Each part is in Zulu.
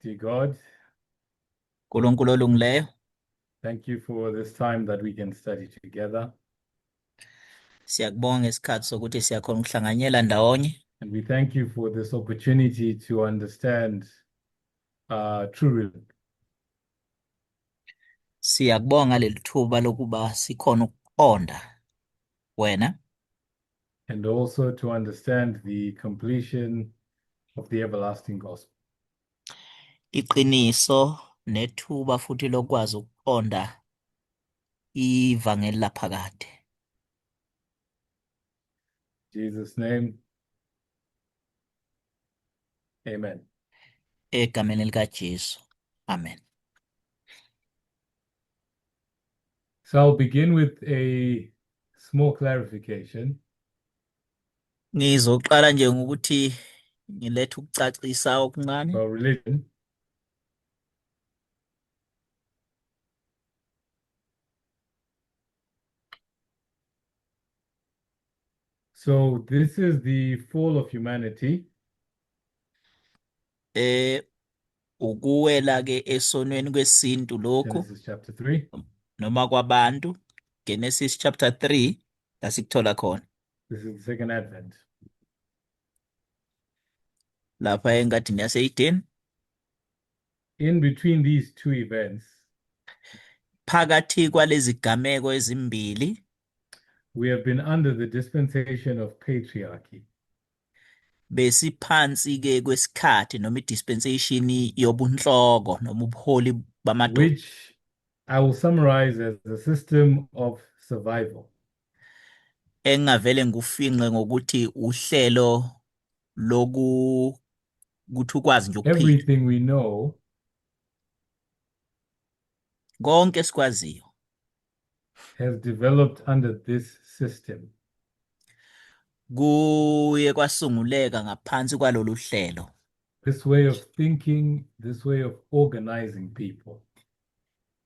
Dear God, Nkulunkulu olungileyo, thank you for this time that we can study together. Siyakubonga isikhathi sokuthi siyakhona ukuhlanganyela ndawonye. And we thank you for this opportunity to understand true religion. Siyakubonga leli thuba lokuba sikhona ukuqonda wena and also to understand the completion of the everlasting gospel. Iqiniso nethuba futhi lokwazi ukuqonda ivangeli laphakade. In Jesus' name, amen. Egameni likaJesu. Amen. So I'll begin with a small clarification. Ngizoqala nje ngokuthi ngilethe ukucacisa okuncane. About religion. So this is the fall of humanity. Ukuwela ke esonweni kwesintu lokhu. Genesis chapter 3. Noma kwabantu, Genesis chapter 3 la sikuthola khona. This is the second advent. Lapha engadini yase-Eden. In between these two events, phakathi kwalezi gameko ezimbili, we have been under the dispensation of patriarchy. Besiphansi ke kwesikhathi noma i-dispensation yobunhloko noma ubuholi bamadoda. Which I will summarize as the system of survival. Engavele ngufinqe ngokuthi uhlelo loku ukuthi ukwazi nje ukuphila. Everything we know, konke esikwaziyo, has developed under this system. Kuye kwasunguleka ngaphansi kwalolu hlelo. This way of thinking, this way of organizing people.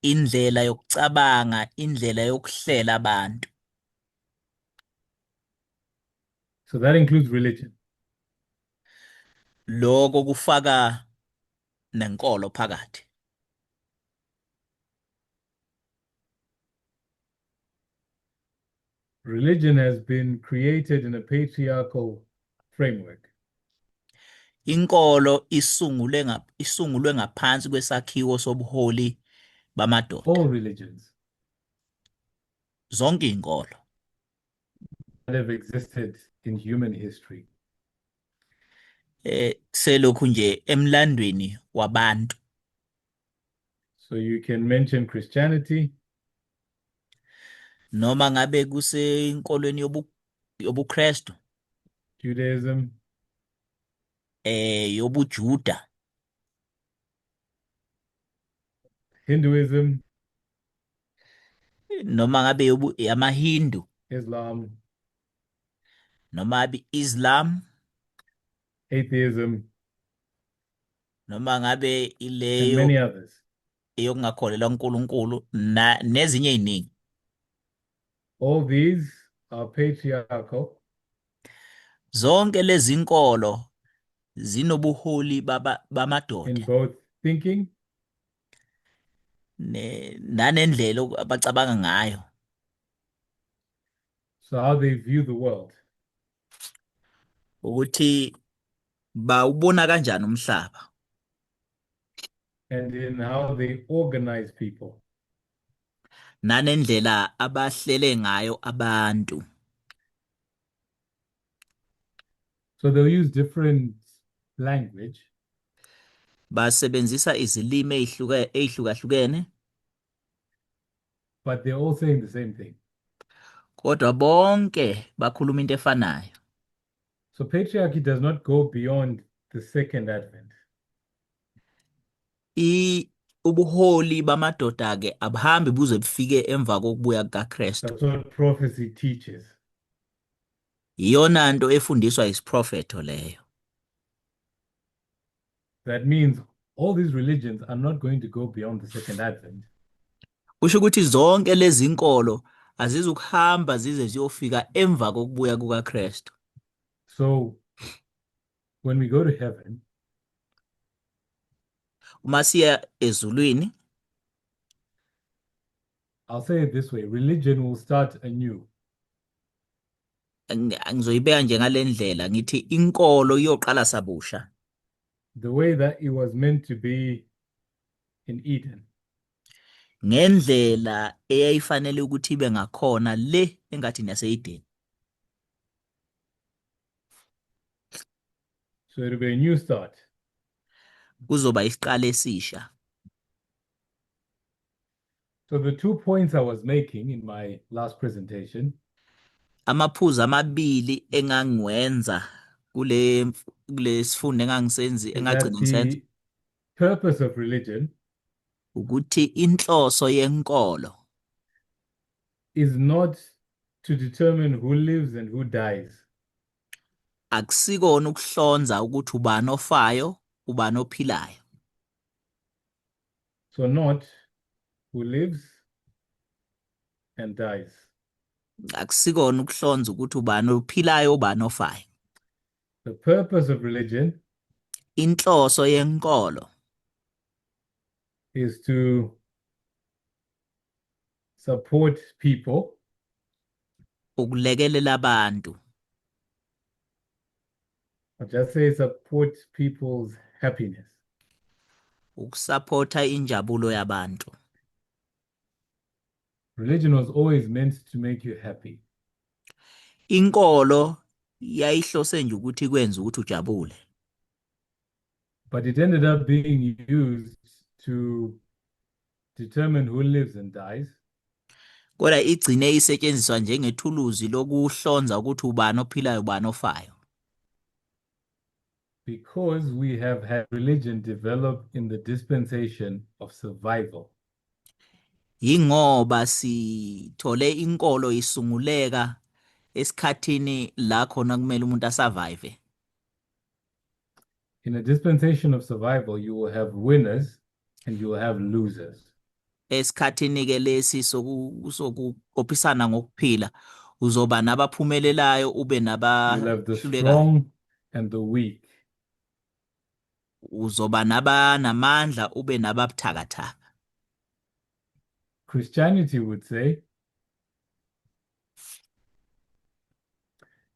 Indlela yokucabanga, indlela yokuhlela abantu. So that includes religion. Lokho kufaka nenkolo phakathi. Religion has been created in a patriarchal framework. Inkolo isungulwe ngaphansi kwesakhiwo sobuholi bamadoda. All religions. Zonke izinkolo. That have existed in human history. Selokhu nje emlandweni wabantu. So you can mention Christianity. Noma ngabe kusenkolweni yobuKristu. Judaism. YobuJuda. Hinduism. Noma ngabe yamaHindu. Islam. Noma ngabe Islam. Atheism. Noma ngabe ileyo And many others. eyokungakholelwa kuNkulunkulu nezinye eziningi. All these are patriarchal. Zonke lezi zinkolo zinobuholi bamadoda. In both thinking Nanendlela abacabanga ngayo. So how they view the world. Ukuthi bawubona kanjani umhlaba. And in how they organize people. Nanendlela abahlele ngayo abantu. So they'll use different language. Basebenzisa izilimi ezihlukahlukene. But they're all saying the same thing. Kodwa bonke bakhuluma into efanayo. So patriarchy does not go beyond the second advent. Ubuholi bamadoda ke abuhambi buze bufike emva kokubuya kukaKristu. That's what prophecy teaches. Iyona nto efundiswa isiprofetho leyo. That means all these religions are not going to go beyond the second advent. Kusho ukuthi zonke lezi nkolo azizukuhamba zize ziyofika emva kokubuya kukaKristu. So when we go to heaven, Uma siya ezulwini, I'll say it this way, religion will start anew. Ngizoyibeka nje ngale ndlela ngithi inkolo iyoqala sabusha The way that it was meant to be in Eden. Ngendlela eyayifanele ukuthi ibe ngakhona le engadini yase-Edeni. So it'll be a new start. Kuzoba isiqalo esisha. So the 2 points I was making in my last presentation Amaphuzu amabili engangiwenza kule sifundo engangisenzi is that engagcina ngisenza the purpose of religion ukuthi inhloso yenkolo is not to determine who lives and who dies. Akusikona ukuhlonza ukuthi ubani ofayo, ubani ophilayo. So not who lives and dies. Akusikona ukuhlonza ukuthi ubani ophilayo, ubani ofayo. The purpose of religion Inhloso yenkolo is to support people ukulekelela abantu. I'll just say support people's happiness. Ukusupporta injabulo yabantu. Religion was always meant to make you happy. Inkolo yayihlose nje ukuthi ikwenze ukuthi ujabule. But it ended up being used to determine who lives and dies. Kodwa igcine isetshenziswa njengethuluzi lokuhlonza ukuthi ubani ophilayo ubani ofayo. Because we have had religion develop in the dispensation of survival. Yingoba sithole inkolo isunguleka esikhathini la khona kumele umuntu asurvive. In a dispensation of survival, you will have winners and you will have losers. Esikhathini ke lesi sokuqophisana ngokuphila uzoba nabaphumelelayo ube You'll have the nabahlulekayo. strong and the weak. Uzoba nabanamandla ube nababuthakathaka. Christianity would say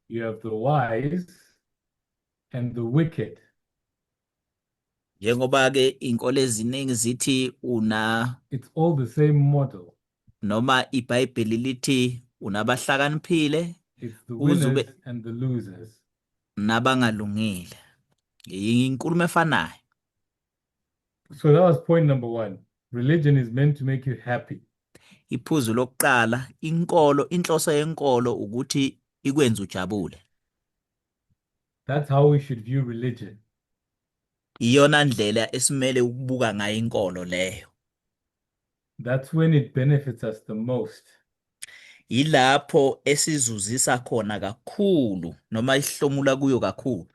you have the wise and the wicked. Njengoba ke inkolo eziningi zithi una It's all the same model. Noma iBhayibheli lithi unabahlakaniphile It's the uzube winners and the losers. Nabangalungile. Inkulumo efanayo. So that was point number 1. Religion is meant to make you happy. Iphuzu lokuqala, inkolo, inhloso yenkolo ukuthi ikwenze ujabule. That's how we should view religion. Iyona ndlela esimele ukubuka ngayo inkolo leyo. That's when it benefits us the most. Yilapho esizuzisa khona kakhulu noma isihlomula kuyo kakhulu.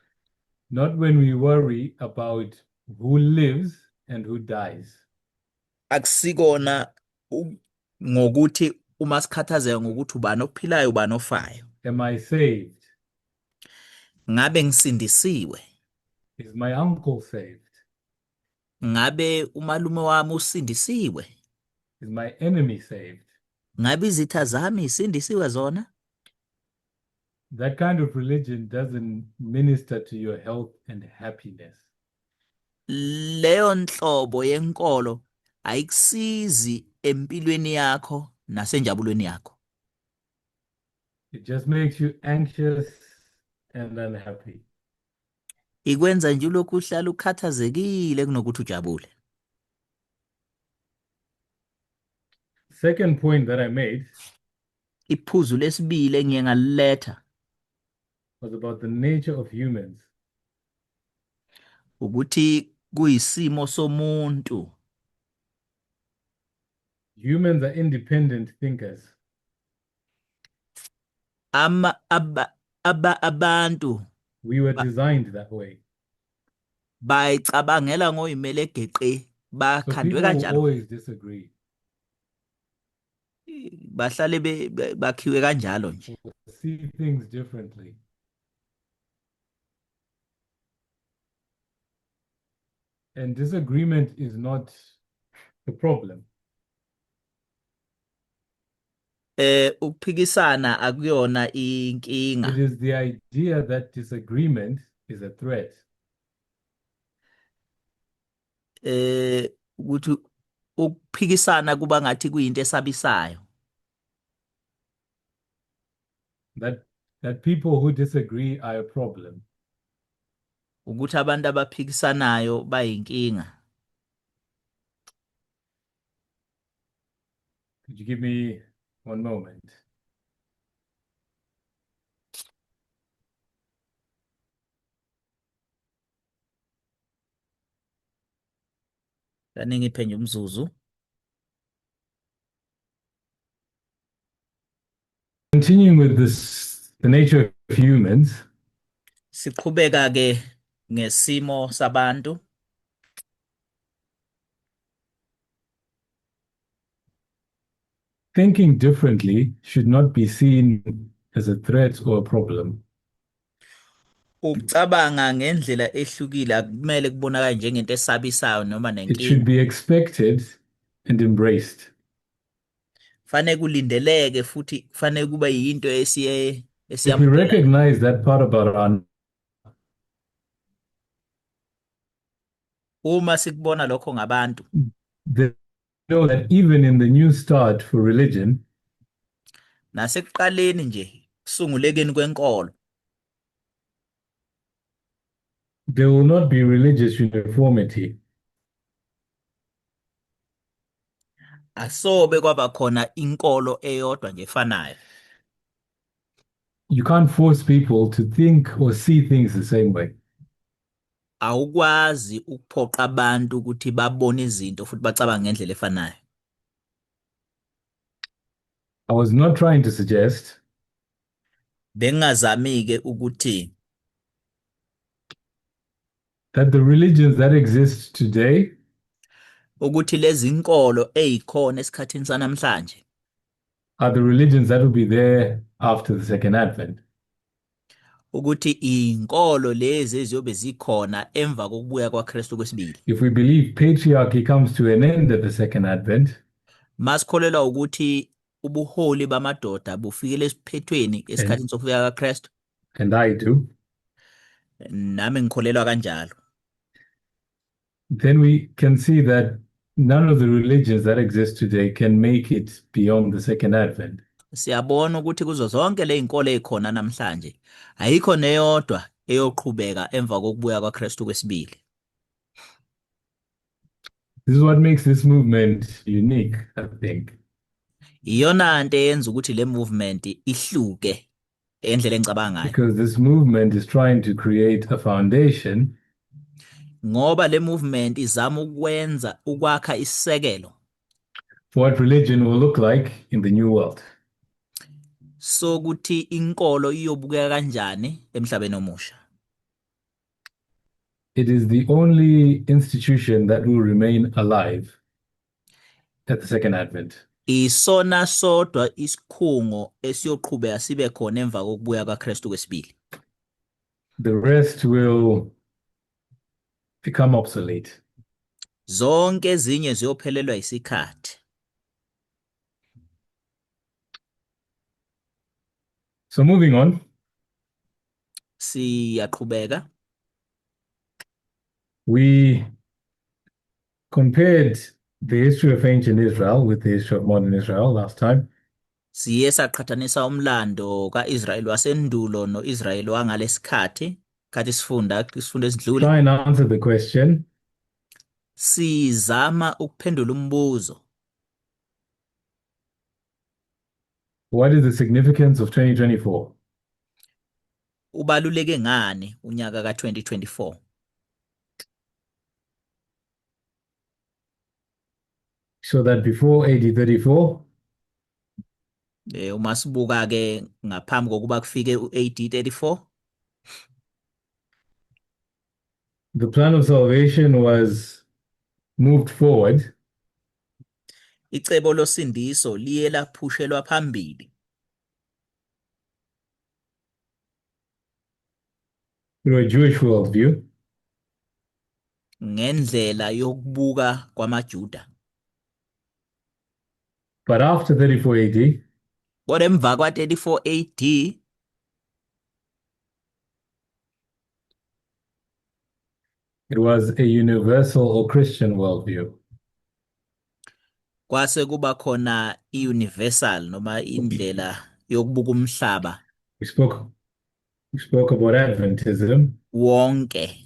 Not when we worry about who lives and who dies. Akusikona ngokuthi uma sikhathazeka ngokuthi ubani ophilayo ubani ofayo. Am I saved? Ngabe ngisindisiwe? Is my uncle saved? Ngabe umalume wami usindisiwe? Is my enemy saved? Ngabe izitha zami isindisiwe zona? That kind of religion doesn't minister to your health and happiness. Leyo nhlobo yenkolo ayikusizi empilweni yakho nasenjabulweni yakho. It just makes you anxious and unhappy. Ikwenza nje ulokhu uhlala ukhathazekile kunokuthi ujabule. Second point that I made Iphuzu lesibili engiye ngaliletha was about the nature of humans. Ukuthi kuyisimo somuntu. Humans are independent thinkers. Abantu We were designed that way. Bayicabangela ngoyimele geqe, So bakhandwe people will kanjalo. always disagree. Bahlale bakhiwe kanjalo nje. We'll see things differently. And disagreement is not the problem. Ukuphikisana akuyona It inkinga. is the idea that disagreement is a threat. Ukuthi ukuphikisana kuba ngathi kuyinto esabisayo. That people who disagree are a problem. Ukuthi abantu abaphikisanayo bayinkinga. Could you give me one moment? Kaningi nje umzuzu. Continuing with this, the nature of humans. Siqhubeka ke ngesimo sabantu. Thinking differently should not be seen as a threat or a problem. Ukucabanga ngendlela ehlukile akumele kubonakale njengento esabisayo noma It should nenkinga. be expected and embraced. Fanele kulindeleke futhi kufanele kube yinto esiye If we esiyamukelayo. recognize that part about our Uma sikubona lokho ngabantu, they know that even in the new start for religion, nasekuqaleni nje kusungulekeni kwenkolo, there will not be religious uniformity. Asobe kwaba khona inkolo eyodwa nje efanayo. You can't force people to think or see things the same way. Awukwazi ukuphoqa abantu ukuthi babone izinto futhi bacabange ngendlela efanayo. I was not trying to suggest Bengingazami ke ukuthi that the religions that exist today ukuthi lezi nkolo ezikhona esikhathini sanamhlanje are the religions that will be there after the second advent. Ukuthi inkolo lezi eziyobe zikhona emva kokubuya kwaKristu kwesibili. If we believe patriarchy comes to an end at the second advent, masikholelwa ukuthi ubuholi bamadoda bufikele esiphethweni esikhathini sokufika kaKristu, and I do, nami ngikholelwa kanjalo, then we can see that none of the religions that exist today can make it beyond the second advent. Siyabona ukuthi kuzo zonke le zinkolo ezikhona namhlanje ayikho neyodwa eyoqhubeka emva kokubuya kwaKristu kwesibili. This is what makes this movement unique, I think. Iyona nto eyenza ukuthi le movement ihluke endlela engicabanga ngayo. Because this movement is trying to create a foundation ngoba le movement izama ukwenza ukwakha isisekelo for what religion will look like in the new world. Sokuthi inkolo iyobukeka kanjani emhlabeni omusha. It is the only institution that will remain alive at the second advent. Isona sodwa isikhungo esiyoqhubeka sibe khona emva kokubuya kwaKristu kwesibili. The rest will become obsolete. Zonke ezinye ziyophelelwa isikhathi. So moving on. Siyaqhubeka. We compared the history of ancient Israel with the history of modern Israel last time. Siye saqhathanisa umlando kaIsrayeli wasendulo noIsrayeli wangalesikhathi khathi sifunda isifundo esidlule. Try and answer the question. Sizama ukuphendula umbuzo. What is the significance of 2024? Ubaluleke ngani unyaka ka2024? So that before AD 34, uma sibuka ke ngaphambi kokuba kufike uAD 34, the plan of salvation was moved forward. Icebo losindiso liye laphushelwa phambili. Through a Jewish worldview. Ngendlela yokubuka kwamaJuda. But after 34 AD, Kodwa emva kwa-34 AD, it was a universal or Christian worldview. Kwase kuba khona i-universal noma indlela yokubuka umhlaba We spoke about Adventism, wonke.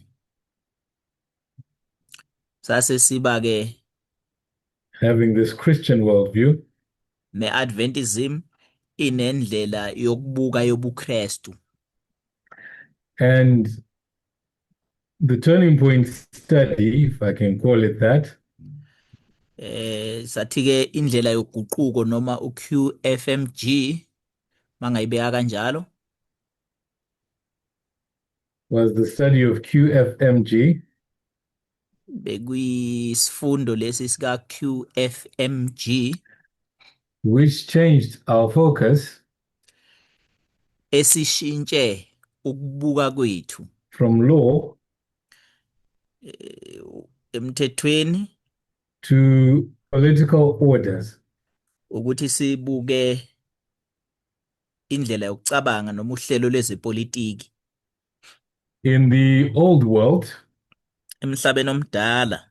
Sase siba ke having this Christian worldview, ne-Adventism inendlela yokubuka yobuKristu. And the Turning Point study, if I can call it that, Sathi ke indlela yoguquko noma uQFMG mangayibeka kanjalo, was the study of QFMG, bekuyisifundo lesi sika QFMG, which changed our focus esishintshe ukubuka kwethu from law emthethweni to political orders. Ukuthi sibuke indlela yokucabanga noma uhlelo lwezepolitiki. In the old world, Emhlabeni omdala,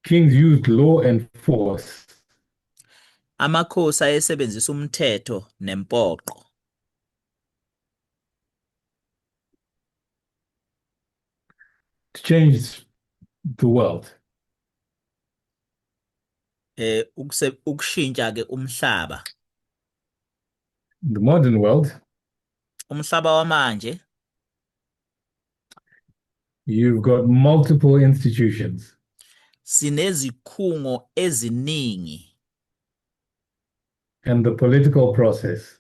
kings used law and force amakhosi ayesebenzisa umthetho nempoqo to change the world. Ukushintsha ke umhlaba. The modern world, Umhlaba wamanje, you've got multiple institutions sinezikhungo eziningi and the political process.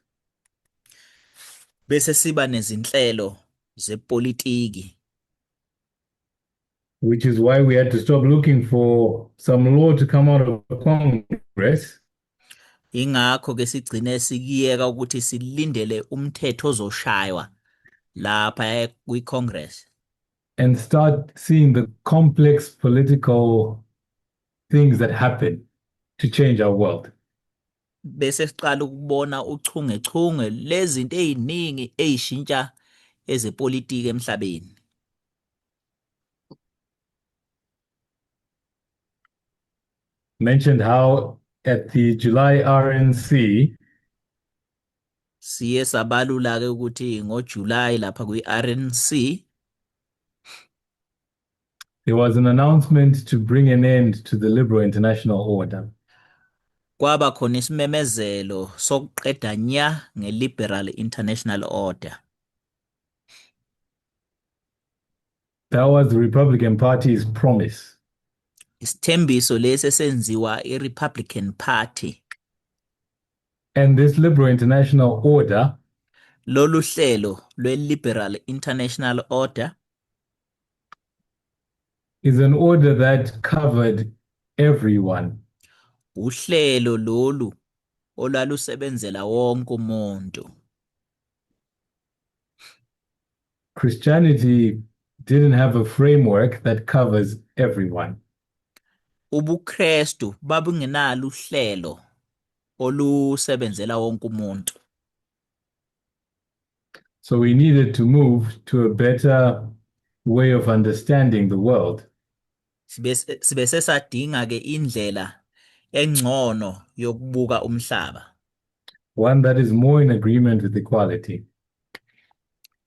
Bese siba nezinhlelo zepolitiki. Which is why we had to stop looking for some law to come out of Congress Ingakho ke sigcine sikuyeka ukuthi silindele umthetho ozoshaywa lapha kwiCongress and start seeing the complex political things that happen to change our world. Bese siqala ukubona uchungechunge lezinto eziningi ezishintsha ezepolitiki emhlabeni. Mentioned how at the July RNC, Siye sabalula ke ukuthi ngoJuly lapha kwi-RNC, there was an announcement to bring an end to the liberal international order. Kwaba khona isimemezelo sokuqeda nya nge-liberal international order. That was the Republican Party's promise. Isithembiso lesi esenziwa i-Republican Party. And this liberal international order Lolu hlelo lwe-liberal international order is an order that covered everyone. Uhlelo lolu olwalusebenzela wonke umuntu. Christianity didn't have a framework that covers everyone. UbuKristu babungenalo uhlelo olusebenzela wonke umuntu. So we needed to move to a better way of understanding the world. Sibe sesadinga ke indlela engcono yokubuka umhlaba. One that is more in agreement with equality.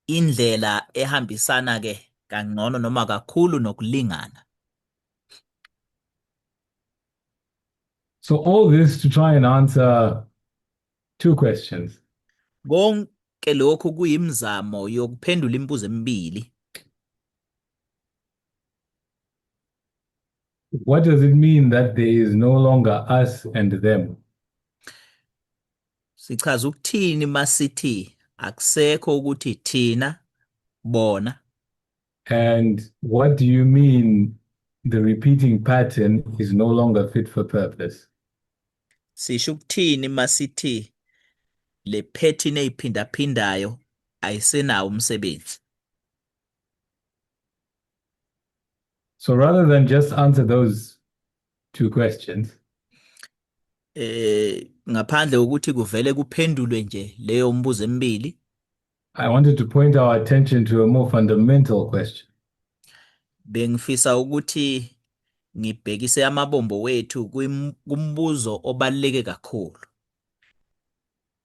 Indlela ehambisana ke kangcono noma kakhulu nokulingana. So all this to try and answer two questions. Konke lokhu kuyimizamo yokuphendula imibuzo emibili. What does it mean that there is no longer us and them? Sichaza ukuthini masithi akusekho ukuthi thina bona? And what do you mean the repeating pattern is no longer fit for purpose? Sisho ukuthini masithi le pattern eyiphindaphindayo ayisenawo umsebenzi? So rather than just answer those two questions, Ngaphandle kokuthi kuvele kuphendulwe nje leyo mbuzo emibili, I wanted to point our attention to a more fundamental question. Bengifisa ukuthi ngibhekise amabombo wethu kumbuzo obaluleke kakhulu,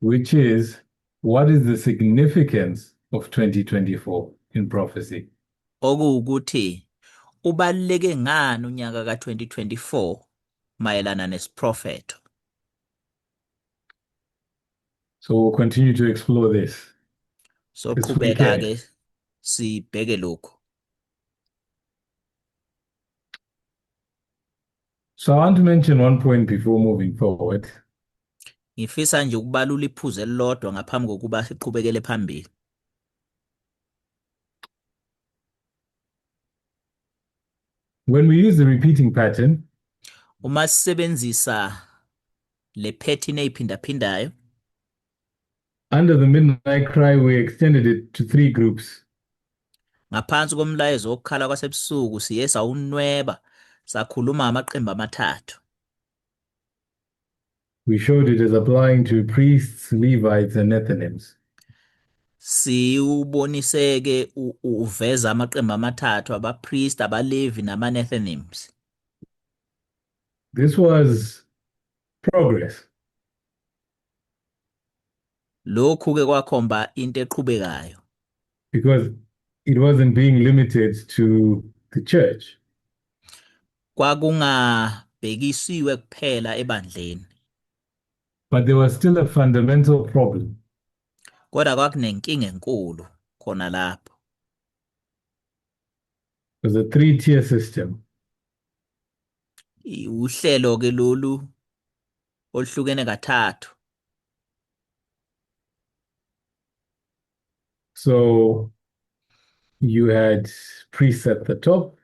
which is, what is the significance of 2024 in prophecy? Okuwukuthi ubaluleke ngani unyaka ka-2024 mayelana nesiprofetho? So we'll continue to explore this this Soqhubeka weekend. ke sibheke lokhu. So I want to mention one point before moving forward. Ngifisa nje ukubalula iphuzu elilodwa ngaphambi kokuba siqhubekele phambili. When we use the repeating pattern, uma sisebenzisa le pattern eyiphindaphindayo, under the midnight cry, we extended it to three groups. Ngaphansi komlayezo wokukhala kwasebusuku siye sawunweba sakhuluma amaqembu amathathu. We showed it as applying to priests, Levites, and Nethinims. Siwuboniseke uveza amaqembu amathathu, abapriest, abaLevi namaNethinims. This was progress. Lokhu ke kwakhomba into eqhubekayo. Because it wasn't being limited to the church. Kwakungabhekisiwe kuphela ebandleni. But there was still a fundamental problem. Kodwa kwakunenkinga enkulu khona lapho. It was a three-tier system. Uhlelo ke lolu oluhlukene kathathu. So you had priests at the top.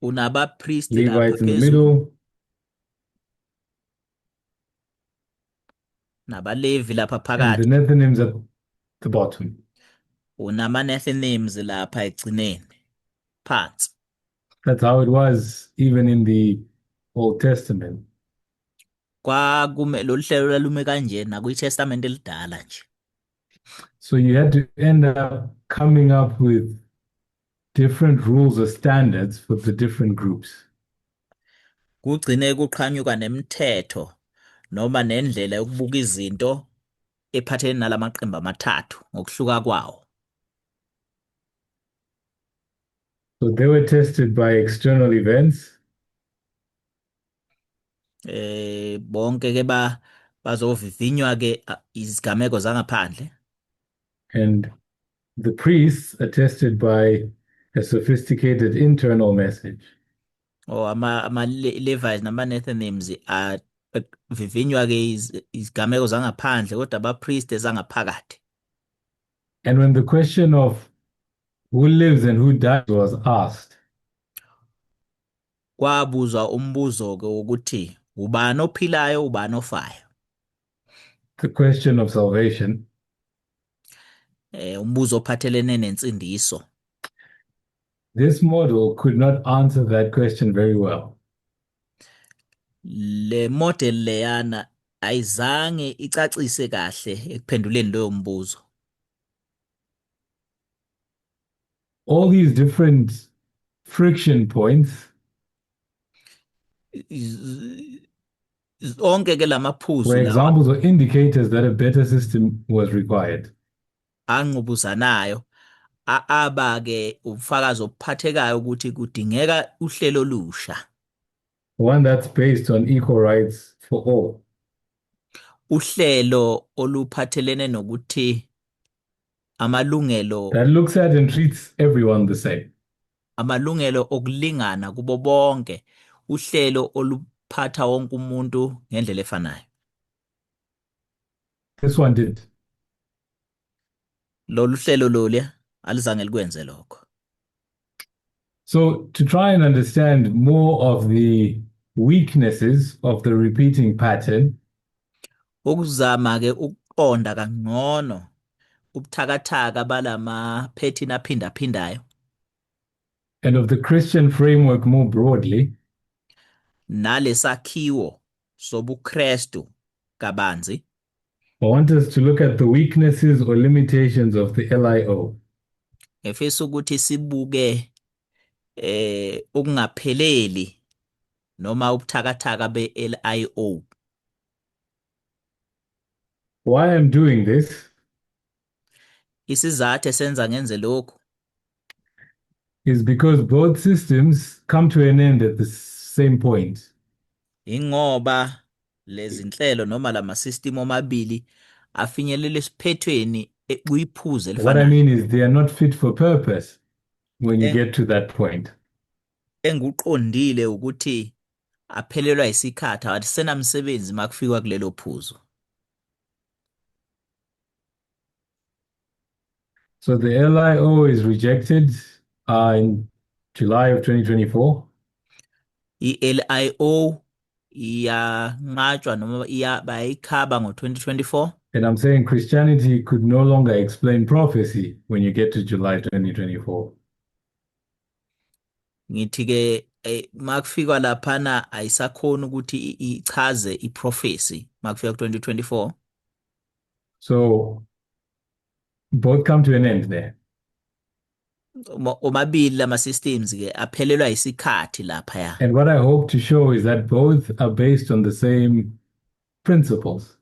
Unabapriest lapha Levites in the phezulu. middle. NabaLevi lapha And the phakathi. Nethinims at the bottom. UnamaNethinims lapha egcineni phansi. That's how it was even in the Old Testament. Kwakume lolu hlelo lwalume kanje nakwiTestament elidala nje. So you had to end up coming up with different rules or standards for the different groups. Kugcine kuqhanyuka nemithetho noma nendlela yokubuka izinto ephathelene nalamaqembu amathathu ngokuhluka kwawo. So they were tested by external events. Bonke ke bazovivinywa ke izigameko zangaphandle. And the priests are tested by a sophisticated internal message. Oh, ama Levites nama Nethinims avivinywa ke izigameko zangaphandle, kodwa abapriests zangaphakathi. And when the question of who lives and who dies was asked, kwabuzwa umbuzo ke wokuthi ubani ophilayo ubani ofayo. The question of salvation. Umbuzo ophathelene nensindiso. This model could not answer that question very well. Le model leyana ayizange icacise kahle ekuphenduleni loyo mbuzo. All these different friction points Onke ke lamaphuzu were lawa examples or indicators that a better system was required. Angqubuzanayo aba ke ubufakazi obuphathekayo ukuthi kudingeka uhlelo olusha. One that's based on equal rights for all. Uhlelo oluphathelene nokuthi amalungelo That looks at and treats everyone the same. Amalungelo okulingana kubo bonke, uhlelo oluphatha wonke umuntu ngendlela efanayo. This one did. Lolu hlelo loluya alizange likwenze lokho. So to try and understand more of the weaknesses of the repeating pattern, ukuzama ke ukuqonda kangcono Ubuthakathaka balama phethini aphindaphindayo and of the Christian framework more broadly, nalesakhiwo sobuKristu kabanzi. I want us to look at the weaknesses or limitations of the LIO. Ngifisa ukuthi sibuke ukungapheleli noma ubuthakathaka be-LIO. Why I'm doing this Isizathu esenza ngenze lokhu is because both systems come to an end at the same point. ingoba lezinhlelo noma lama system omabili afinyelela esiphethweni kuyiphuzu What I elifanayo. mean is they are not fit for purpose when you get to that point. Enguqondile ukuthi aphelelwa isikhathi, awasenamsebenzi makufikwa kulelo phuzu. So the LIO is rejected in July of 2024. I-LIO iyanqatshwa noma bayayikhaba ngo-2024. And I'm saying Christianity could no longer explain prophecy when you get to July 2024. Ngithi ke makufikwa laphana ayisakhona ukuthi ichaze iprophecy makufika ku-2024. So both come to an end there. Omabili lama systems ke aphelelwa isikhathi laphaya. And what I hope to show is that both are based on the same principles.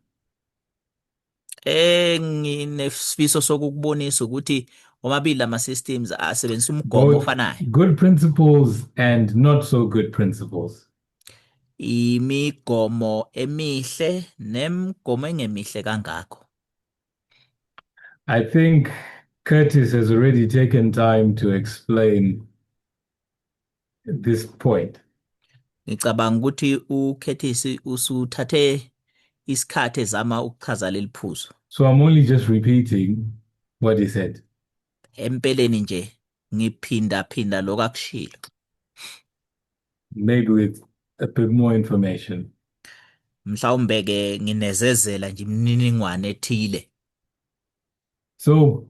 Nginesifiso sokukubonisa ukuthi omabili lama systems asebenzisa umgomo Both ofanayo. good principles and not so good principles. Imigomo emihle nemigomo engemihle kangako. I think Curtis has already taken time to explain this point. Ngicabanga ukuthi uCurtis usuthathe isikhathi ezama ukuchaza leli phuzu. So I'm only just repeating what he said. Empeleni nje ngiphinda phinda lokho akushilo. Maybe with a bit more information. Mhlawumbe ke nginezezela nje imininingwane ethile. So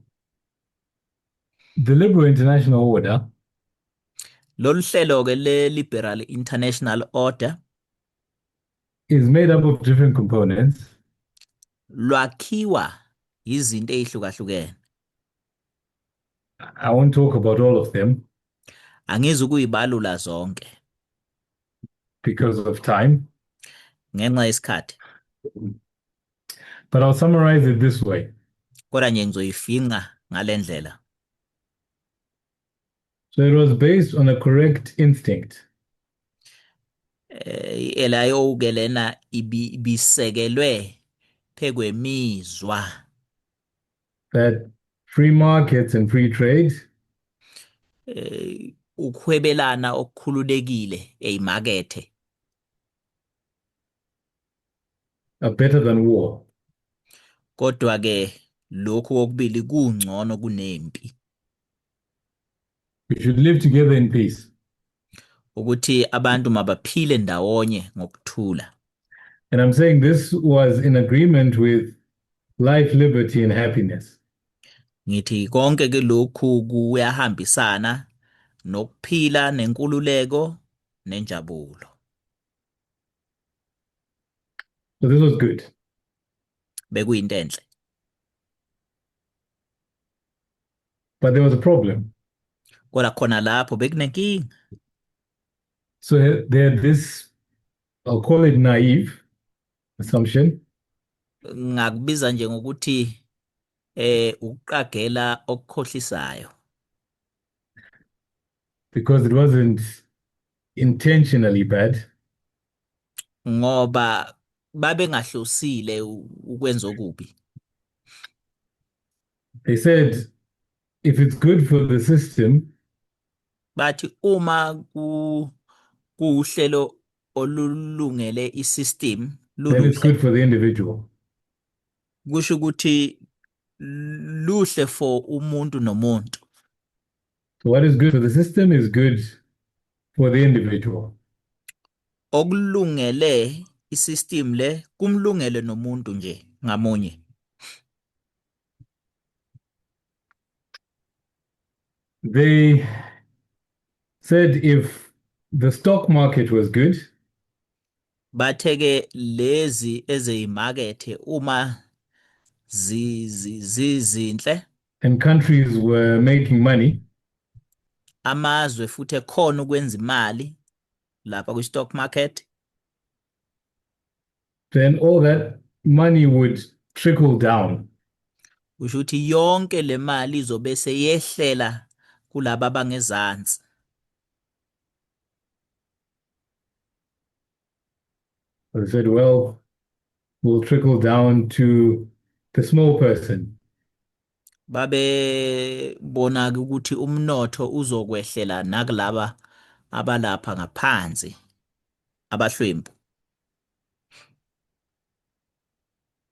the Liberal International Order Lolu hlelo ke le Liberal International Order is made up of different components. Lwakhiwa izinto ezihlukahlukene. I won't talk about all of them Angizukuyibalula zonke because of time. Ngenxa yesikhathi. But I'll summarize it this way. Kodwa nje ngizoyifinqa ngalendlela. So it was based on a correct instinct. I-LIO ke lena ibisekelwe phekwemizwa that free markets and free trade ukuhwebelana okukhululekile ezimakethe are better than war. Kodwa ke lokhu kokubili kungcono kunempi. We should live together in peace. Ukuthi abantu mabaphile ndawonye ngokuthula. And I'm saying this was in agreement with life, liberty, and happiness. Ngithi konke ke lokhu kuyahambisana nokuphila nenkululeko nenjabulo. So this was good. Bekuyinto enhle. But there was a problem. Kodwa khona lapho bekunenkinga. So they had this, I'll call it naive assumption. Ngakubiza nje ngokuthi ukuqagela okukhohlisayo. Because it wasn't intentionally bad. Ngoba babengahlosile ukwenza okubi. They said if it's good for the system, bathi uma kuuhlelo olulungele isystem then it's luluhle, good for the individual. Kusho ukuthi luhle for umuntu nomuntu. So what is good for the system is good for the individual. Okulungele isystem le kumlungele nomuntu nje ngamunye. They said if the stock market was good, Bathe-ke lezi ezeyimakethe uma zizinhle and countries were making money, amazwe futhi ekhona ukwenza imali lapha kwi-stock market, then all that money would trickle down. kusho ukuthi yonke le mali izobe seyehlela kulaba abangezansi. They said, well, will trickle down to the small person. Babebona ukuthi umnotho uzokwehlela nakulaba abalapha ngaphansi abahlwempu.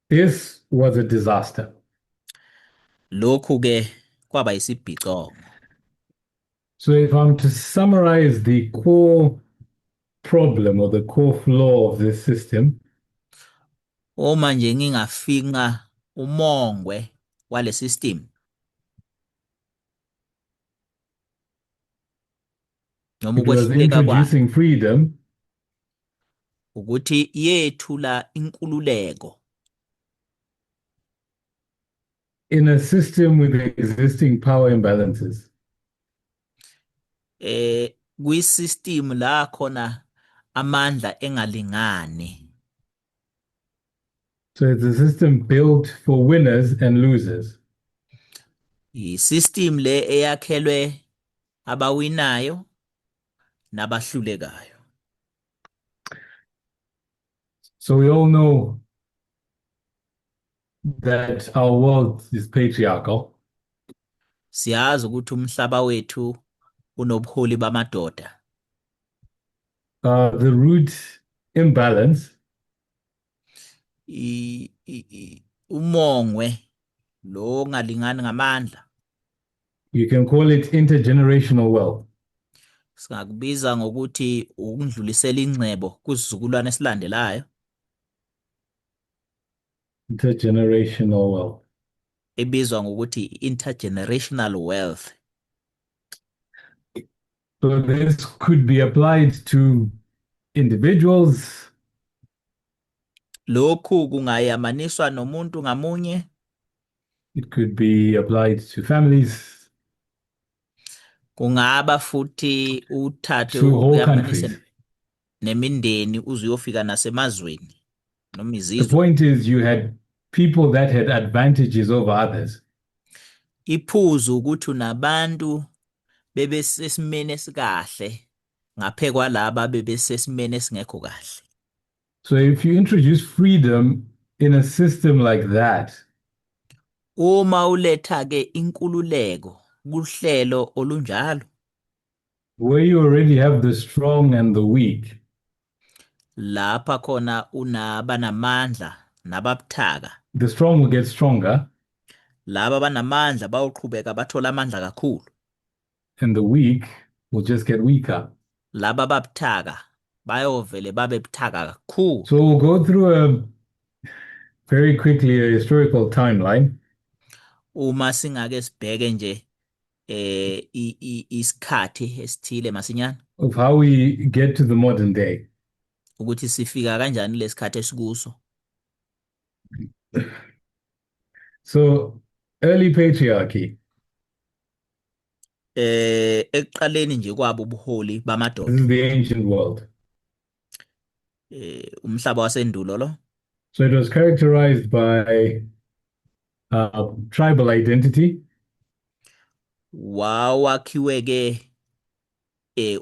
This was a disaster. Lokhu ke kwaba isibhicongo. So if I'm to summarize the core problem or the core flaw of this system, Uma nje ngingafinqa umongwe wale system noma it was ukwehluleka kwayo, introducing freedom ukuthi yethula inkululeko in a system with existing power imbalances. Kwi-system la khona amandla engalingani. So it's a system built for winners and losers. I-system le eyakhelwe abawinayo nabahlulekayo. So we all know that our world is patriarchal. Siyazi ukuthi umhlaba wethu unobuholi bamadoda. The root imbalance Umongwe lo ongalingani ngamandla. You can call it intergenerational wealth. Singakubiza ngokuthi ukundlulisela ingcebo kusizukulwane esilandelayo. Intergenerational wealth. Ebizwa ngokuthi intergenerational wealth. So this could be applied to individuals. Lokhu kungayamaniswa nomuntu ngamunye. It could be applied to families. Kungaba futhi uthathe To whole uyamanise countries. nemindeni uze uyofika nasemazweni noma The izizwe. point is you had people that had advantages over others. Iphuzu ukuthi unabantu bebesesimeni esikahle ngaphe kwalaba bebesesimeni esingekho kahle. So if you introduce freedom in a system like that, uma uletha ke inkululeko kuhlelo olunjalo, where you already have the strong and the weak, lapha khona unabanamandla nababuthaka, the strong will get stronger, laba banamandla bayoqhubeka bathola amandla kakhulu, and the weak will just get weaker. Laba babuthaka bayovele babe buthaka kakhulu. So we'll go through a very quickly a historical timeline. Uma singake sibheke nje isikhathi esithile masinyane of how we get to the modern day. Ukuthi sifika kanjani lesikhathi esikuso. So early patriarchy. Ekuqaleni nje kwabo ubuholi bamadoda. This is the ancient world. Umhlaba wasendulo lo. So it was characterized by tribal identity. Wawakhiwe ke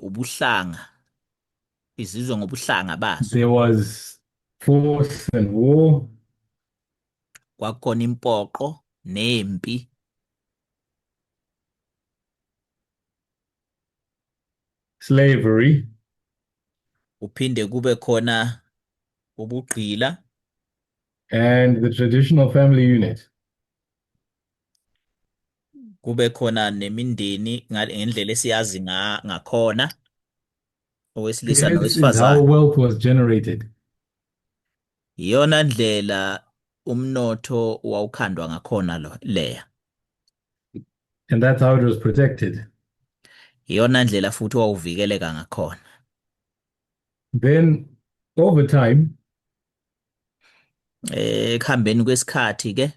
ubuhlanga, izizwe ngobuhlanga bazo. There was force and war. Kwakukhona impoqo nempi. Slavery. Uphinde kube khona ubugqila. And the traditional family unit. Kube khona nemindeni ngendlela esiyazi ngakhona, owesilisa This is how nowesifazane. wealth was generated. Iyona ndlela umnotho wawukhandwa ngakhona lo leya. And that's how it was protected. Iyona ndlela futhi owawuvikeleka ngakhona. Then over time, Ekuhambeni kwesikhathi ke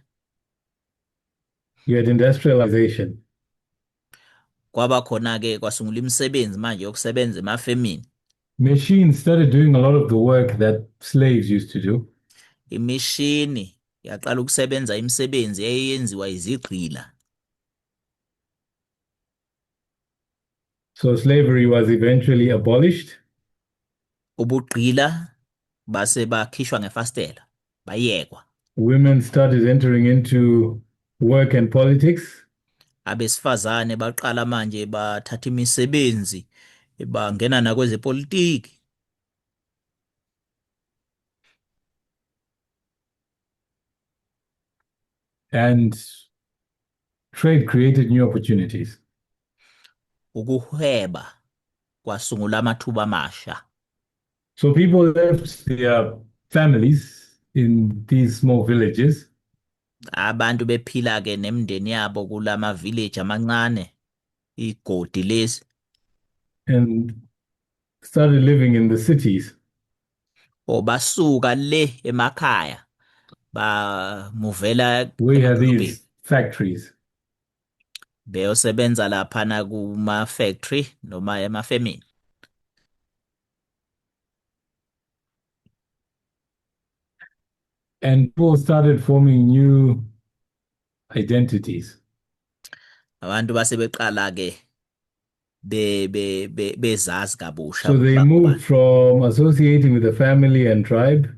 you had industrialization. kwaba khona ke kwasungula imisebenzi manje yokusebenza emafemini. Machines started doing a lot of the work that slaves used to do. Imishini yaqala ukusebenza imisebenzi eyenziwa izigqila. So slavery was eventually abolished. Ubugqila base bakhishwa ngefastela, bayekwa. Women started entering into work and politics. Abesifazane baqala manje bathatha imisebenzi, bangena nakwezepolitiki. And trade created new opportunities. Ukuhweba kwasungula amathuba amasha. So people left their families in these small villages. Abantu bephila ke nemindeni yabo kulama village amancane, igodi lezi. And started living in the cities. Obasuka le emakhaya bamuvela We had emadolobheni these factories. beyosebenza laphana kuma factory noma emafemini. And people started forming new identities. Abantu base beqala ke be be bezazi kabusha So ukuthi they moved bangobani. from associating with the family and tribe.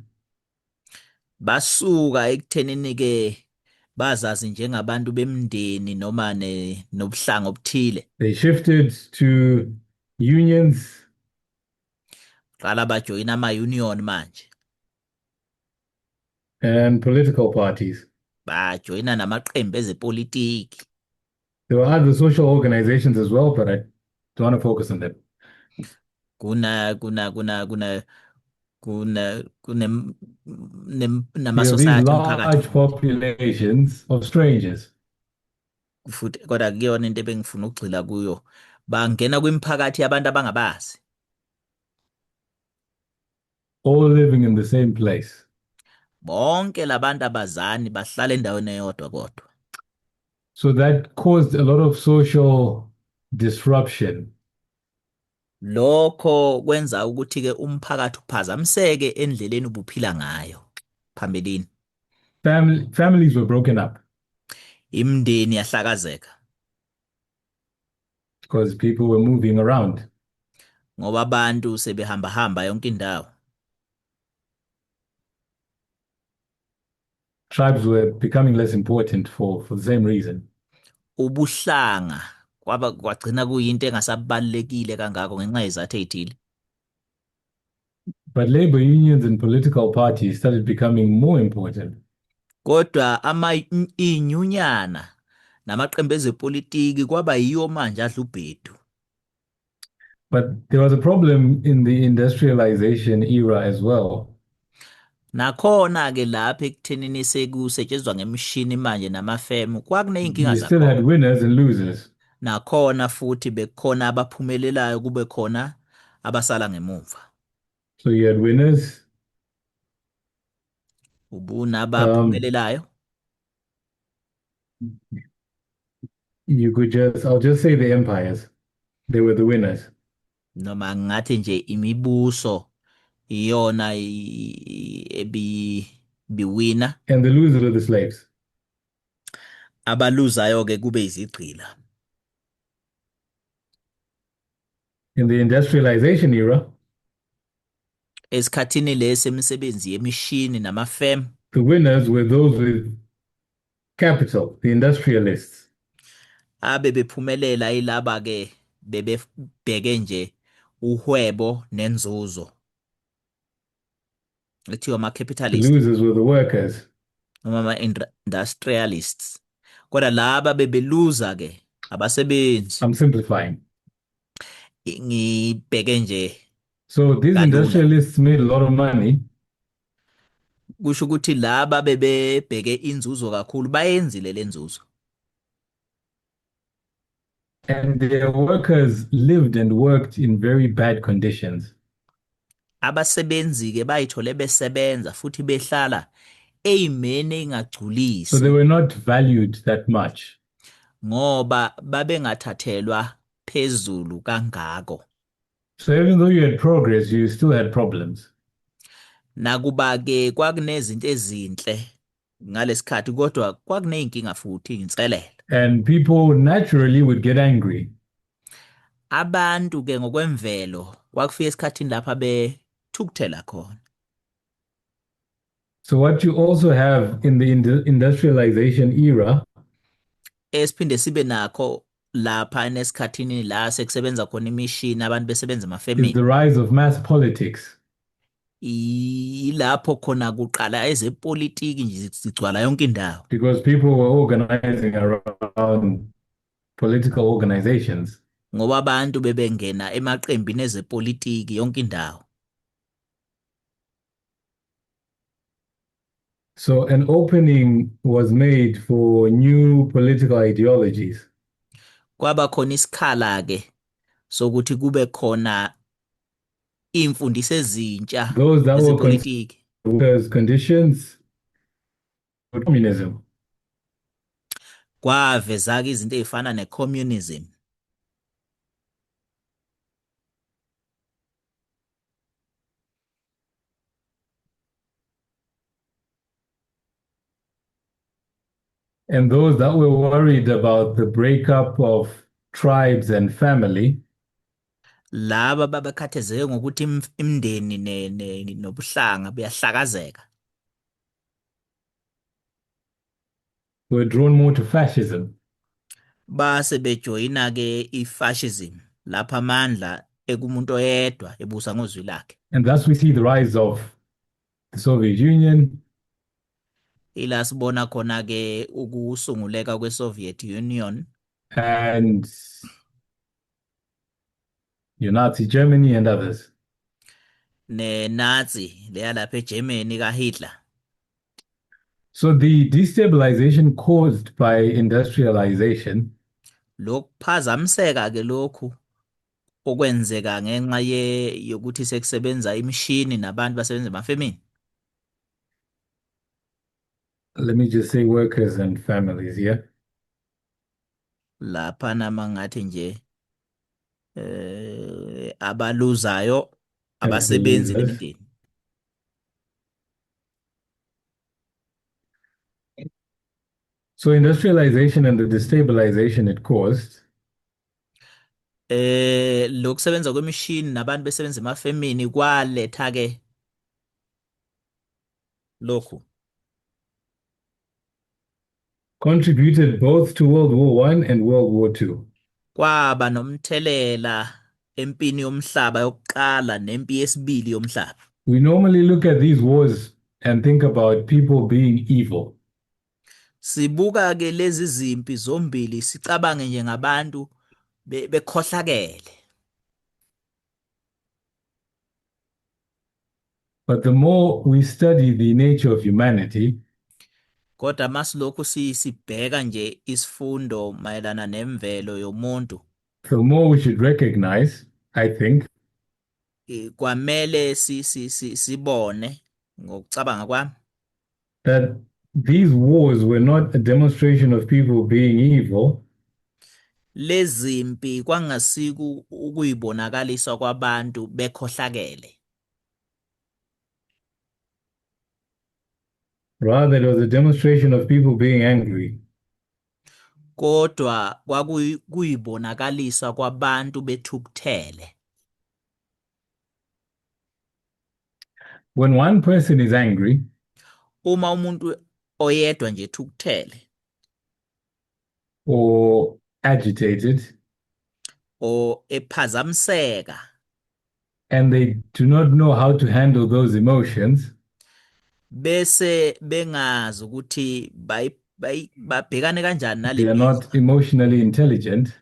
Basuka ekuthenini ke bazazi njengabantu bemndeni noma nobuhlanga obuthile. They shifted to unions. Qala bajoyina ama-union manje. And political parties. Bajoyina namaqembu ezepolitiki. There were other social organizations as well, but I don't want to focus on them. Kuna kuna kuna kuna kuna kune You have these nama-society emphakathi large futhi. populations of strangers. Futhi kodwa kuyona into ebengifuna ukugxila kuyo. Bangena kwimiphakathi yabantu abangabazi. All living in the same place. Bonke labantu abazani bahlala endaweni eyodwa kodwa. So that caused a lot of social disruption. Lokho kwenza ukuthi ke umphakathi uphazamiseke endleleni ubuphila ngayo phambilini. Families were broken up. Imindeni yahlakazeka. Because people were moving around. Ngoba abantu sebehamba hamba yonke indawo. Tribes were becoming less important for the same reason. Ubuhlanga kwaba kwagcina kuyinto engasabalekile kangako ngenxa yezathu ezithile. But labor unions and political parties started becoming more important. Kodwa ama inyunyana namaqembu ezepolitiki kwaba yiyo manje adla ubhedu. But there was a problem in the industrialization era as well. Nakhona ke lapha ekuthenini sekusetshenziswa ngemishini manje namafemu kwakuneyinkinga You still zakhona. had winners and losers. Nakhona futhi bekukhona abaphumelelayo kube khona abasala ngemuva. So you had winners. Ubuna abaphumelelayo. You could just, I'll just say the empires. They were the winners. Noma ngathi nje imibuso iyona ebiwina. And the losers were the slaves. Abaluzayo ke kube izigqila. In the industrialization era, Esikhathini lesi emisebenzi yemishini namafem, the winners were those with capital, the industrialists. Abe bephumelela ilaba ke bebebheke nje uhwebo nenzuzo. Ethiwa ama-capitalist. The losers were the workers. Noma ama-industrialists. Kodwa laba bebeluza ke abasebenzi. I'm simplifying. Ngibheke nje. So these kalula. industrialists made a lot of money. Kusho ukuthi laba bebebheke inzuzo kakhulu bayenzile lenzuzo. And their workers lived and worked in very bad conditions. Abasebenzi ke bayithole besebenza futhi behlala eyimeni So they engagculisi were not valued that much. Ngoba babengathathelwa phezulu kangako. So even though you had progress, you still had problems. Nakuba ke kwakunezinto ezinhle ngalesikhathi kodwa kwakuneyinkinga futhi inselelo. And people naturally would get angry. Abantu ke ngokwemvelo kwakufika esikhathini lapha bethukuthela khona. So what you also have in the industrialization era Esiphinde sibe nakho lapha nesikhathini la sekusebenza khona imishini abantu besebenza is emafemini. The rise of mass politics. Ilapho khona kuqala ezepolitiki nje zigcwala yonke indawo. Because people were organizing around political organizations. Ngoba abantu bebengena emaqembini ezepolitiki yonke indawo. So an opening was made for new political ideologies. Kwaba khona isikhala ke sokuthi kube khona imfundiso ezintsha Those that were ezepolitiki. Workers' conditions, communism. Kwaveza ke izinto ezifana necommunism. And those that were worried about the breakup of tribes and family. Laba babekhathazeke ngokuthi imindeni nobuhlanga buyahlakazeka. Were drawn more to fascism. Base bejoyina ke ifascism lapha amandla ekumuntu oyedwa ebusa ngozwi lakhe. And thus we see the rise of the Soviet Union. Ila sibona khona ke ukusunguleka kweSoviet Union and your Nazi Germany and others. Ne-Nazi leya lapha eGermany kaHitler. So the destabilization caused by industrialization Lokuphazamiseka ke lokhu okwenzeka ngenxa yokuthi sekusebenza imishini nabantu basebenza emafemini. Let me just say workers and families, yeah? Lapha nama ngathi nje abaluzayo As the abasebenzi losers. Nemindeni. So industrialization and the destabilization it caused Lokusebenza kwemishini nabantu besebenza emafemini kwaletha ke lokhu contributed both to World War I and World War II. Kwaba nomthelela empini yomhlaba yokuqala nempi yesibili yomhlaba. We normally look at these wars and think about people being evil. Sibuka ke lezi zimpi zombili sicabange nje ngabantu bekhohlakele. But the more we study the nature of humanity, Kodwa masilokhu sibheka nje isifundo mayelana nemvelo yomuntu, the more we should recognize, I think, kwamele sibone ngokucabanga kwami that these wars were not a demonstration of people being evil. Lezimpi kwangasiku ukuyibonakalisa kwabantu bekhohlakele. Rather, it was a demonstration of people being angry. Kodwa kwakuyibonakalisa kwabantu bethukuthele. When one person is angry, uma umuntu oyedwa nje ethukuthele, or agitated, or ephazamiseka, and they do not know how to handle those emotions, bese bengazi ukuthi babhekane kanjani nale they are mizwa. Not emotionally intelligent.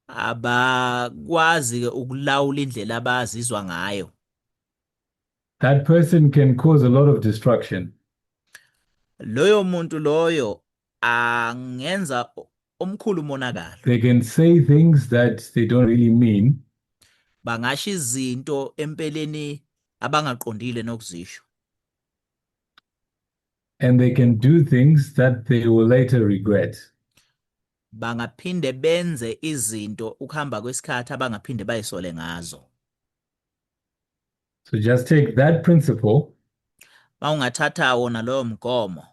Abakwazi ke ukulawula indlela abazizwa ngayo. That person can cause a lot of destruction. Loyo muntu loyo angenza Omkhulu umonakalo. They can say things that they don't really mean. Bangasho izinto empeleni abangaqondile nokuzisho. And they can do things that they will later regret. Bangaphinde benze izinto ukuhamba kwesikhathi abangaphinde bayisole ngazo. So just take that principle Mawungathatha wona loyo mgomo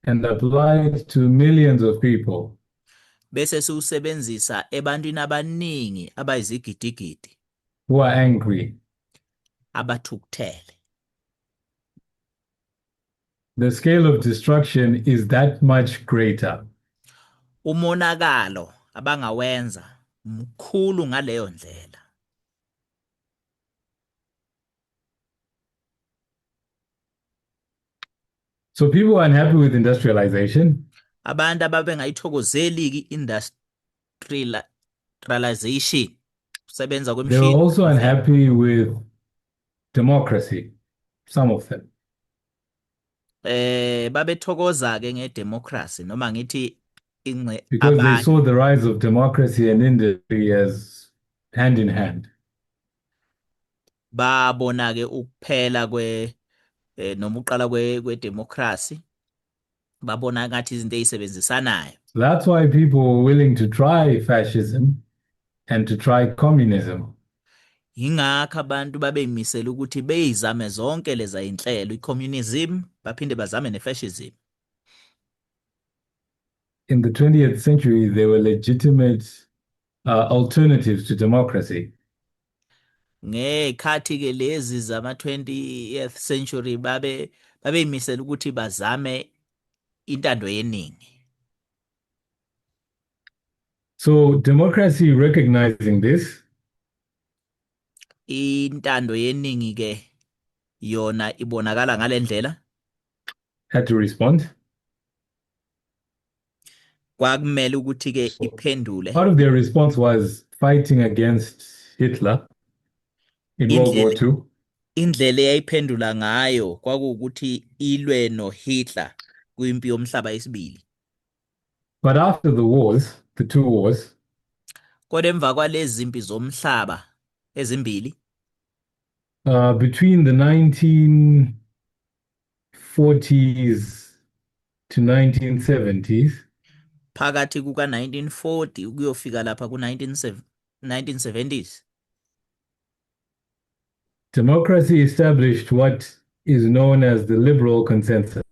and apply it to millions of people. Bese siwusebenzisa ebantwini abaningi abayizigidigidi who are angry. Abathukuthele. The scale of destruction is that much greater. Umonakalo abangawenza mkhulu ngaleyo ndlela. So people were unhappy with industrialization. Abantu ababengayithokozeli i-industrialization, kusebenza They were kwemishini. also unhappy with democracy, some of them. Babethokoza ke ngedemocracy noma ngithi ingce Because they abanye saw the rise of democracy and industry as hand in hand. Babona ke ukuphela kwe noma uqala kwe democracy, babona ngathi izinto ezisebenzisanayo. So that's why people were willing to try fascism and to try communism. Ingakho abantu babeyimisela ukuthi beyizame zonke leza inhlelo, i-communism baphinde bazame ne-fascism. In the 20th century, there were legitimate alternatives to democracy. Ngekhathi ke lezi zama 20th century babeyimisela ukuthi bazame intando yeningi. So democracy recognizing this, intando yeningi ke yona ibonakala ngalendlela, had to respond. Kwakumele ukuthi ke iphendule. Part of their response was fighting against Hitler in World War II. Indlela eyayiphendula ngayo kwakuwukuthi ilwe noHitler kwimpi yomhlaba yesibili. But after the wars, the two wars, kodwa emva kwalezi zimpi zomhlaba ezimbili, between the 1940s to 1970s, phakathi kuka 1940 ukuyofika lapha ku 1970s, democracy established what is known as the liberal consensus.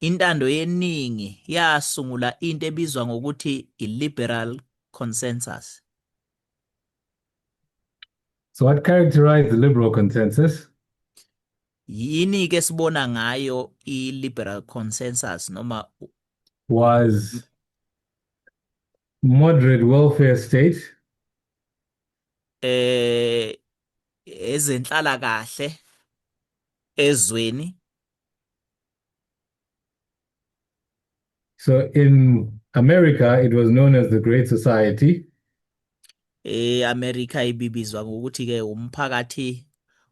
Intando yeningi yasungula into ebizwa ngokuthi i-liberal consensus. So what characterized the liberal consensus? Yini ke sibona ngayo i-liberal consensus noma was moderate welfare state. Ezenhlalakahle ezweni. So in America it was known as the Great Society. eAmerica ibibizwa ngokuthi ke umphakathi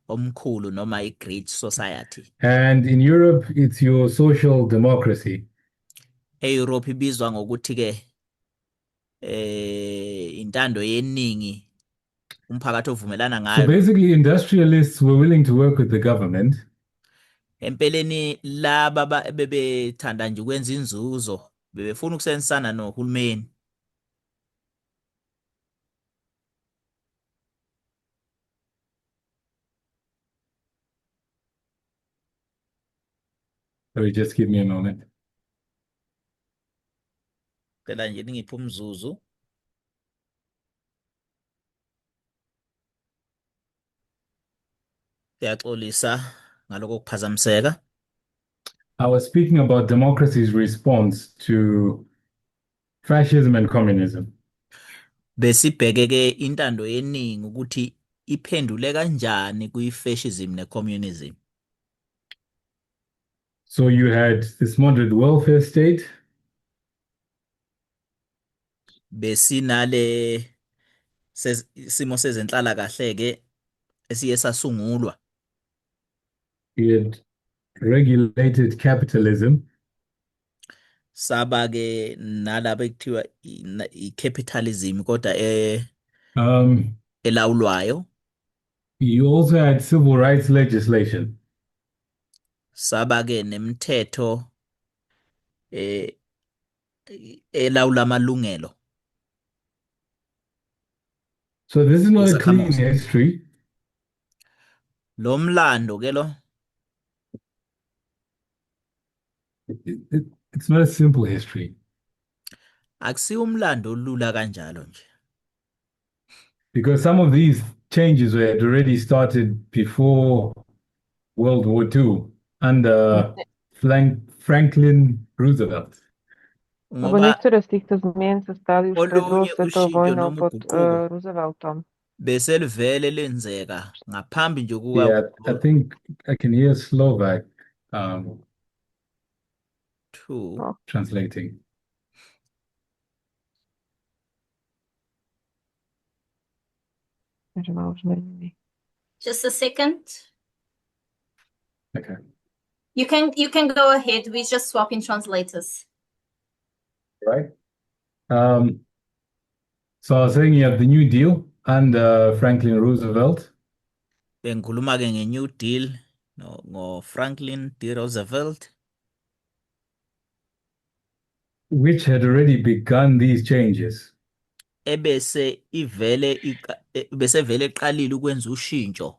omkhulu noma iGreat Society. And in Europe it's your social democracy. eEurope ibizwa ngokuthi ke intando yeningi, umphakathi ovumelana So ngayo. basically industrialists were willing to work with the government. Empeleni laba bebethanda nje ukwenza inzuzo bebefuna ukusebenzisana nohulumeni. Sorry, just give me a moment. Cela nje ningiphe umzuzu. Siyaxolisa ngaloko kuphazamiseka. I was speaking about democracy's response to fascism and communism. Besibheke ke intando yeningi ukuthi iphendule kanjani kwi-fascism ne-communism. So you had this moderate welfare state. Besinale simo sezenhlalakahle ke esiye sasungulwa. You had regulated capitalism. Saba ke nalabo ekuthiwa i-capitalism kodwa Um, elawulwayo. you also had civil rights legislation. Saba ke nemithetho eh elawula amalungelo So this is not a clean yezakhamuzi. history. Lo mlando ke lo It's not a simple history akusiwo umlando olula kanjalo nje. because some of these changes were had already started before World War II under Franklin Roosevelt. Lebo Ngoba niektóre z týchto zmien sa stali už pred druhou olunye svetovou ushintsho vojnou noma pod uguquko Rooseveltom. beselivele lenzeka ngaphambi nje kuka Yeah, I think I can hear Slovak 2. No. translating. Takže ma už zmenili. Just a second. Okay. You can go ahead. We just swapping translators. Right. So I was saying you have the New Deal under Franklin Roosevelt. Bengikhuluma ke nge-New Deal no ngo-Franklin D. Roosevelt which had already begun these changes. Ebese ivele bese vele eqalile ukwenza ushintsho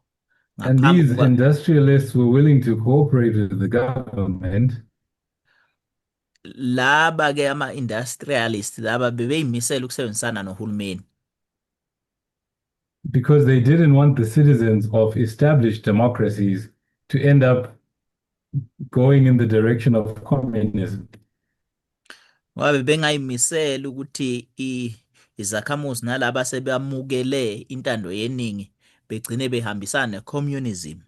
And ngaphambi these kuka industrialists were willing to cooperate with the government laba ke ama-industrialist laba bebeyimisela ukusebenzisana nohulumeni because they didn't want the citizens of established democracies to end up going in the direction of communism. Ngoba bebengayimisela ukuthi izakhamuzi nalaba sebamukele intando yeningi begcine behambisana ne-communism.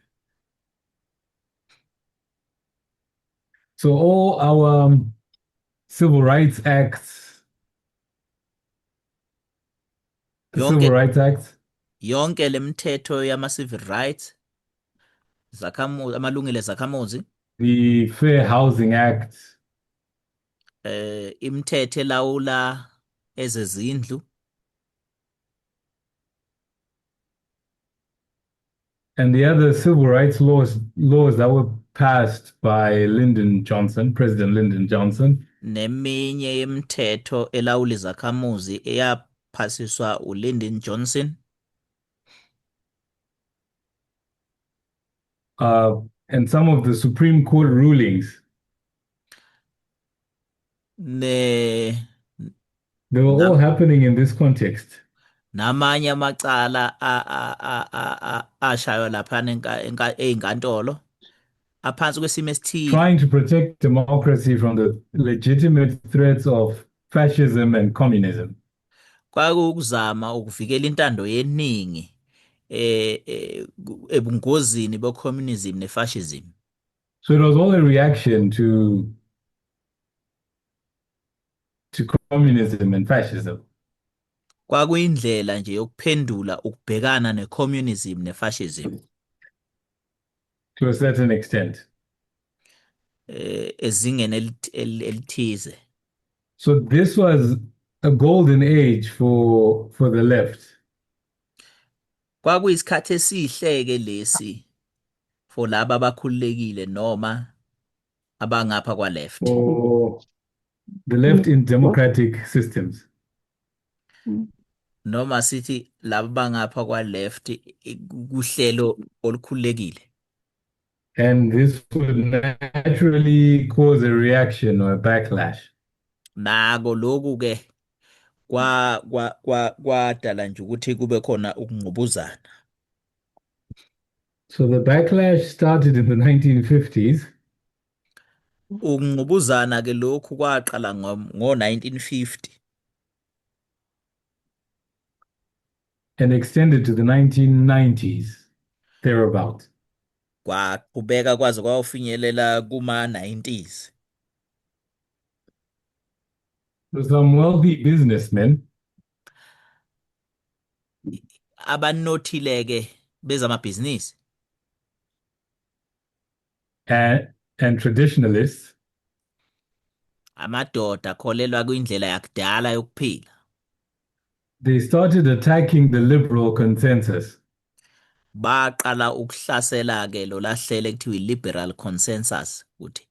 So all our civil rights acts, the Yonke Civil Rights Act, yonke lemithetho yama-civil rights zakhamuzi, amalungelo ezakhamuzi, the Fair Housing Act, imithetho elawula ezezindlu and the other civil rights laws that were passed by Lyndon Johnson, President Lyndon Johnson, neminye yemithetho elawula izakhamuzi eyaphasiswa uLyndon Johnson and some of the Supreme Court rulings, ne they were all happening in this context. Namanye amacala ashaywa laphana ey'nkantolo aphansi kwesimo esithile trying to protect democracy from the legitimate threats of fascism and communism. Kwakuwukuzama ukuvikela intando yeningi ebungozini be-communism ne-fascism. So it was all a reaction to communism and fascism. Kwakuyindlela nje yokuphendula ukubhekana ne-communism ne-fascism. To a certain extent. Ezingeni elithize. So this was a golden age for the left. Kwakuyisikhathi esihle ke lesi for laba abakhululekile noma abangapha kwa left. For the left in democratic systems. Noma sithi laba bangapha kwa left kuhlelo olukhululekile. And this would naturally cause a reaction or a backlash. Nako lokhu ke kwa kwa kwa kwadala nje ukuthi kube khona ukungqubuzana. So the backlash started in the 1950s Ukungqubuzana ke lokhu kwaqala ngo-1950 and extended to the 1990s, thereabout. Kwaqhubeka kwaze kwayofinyelela kuma-90s. So some wealthy businessmen Abanothile ke bezamabhizinisi and traditionalists Amadoda akholelwa kwindlela yakudala yokuphila. They started attacking the liberal consensus. Baqala ukuhlasela ke lolahlelo ekuthiwa i-liberal consensus ukuthi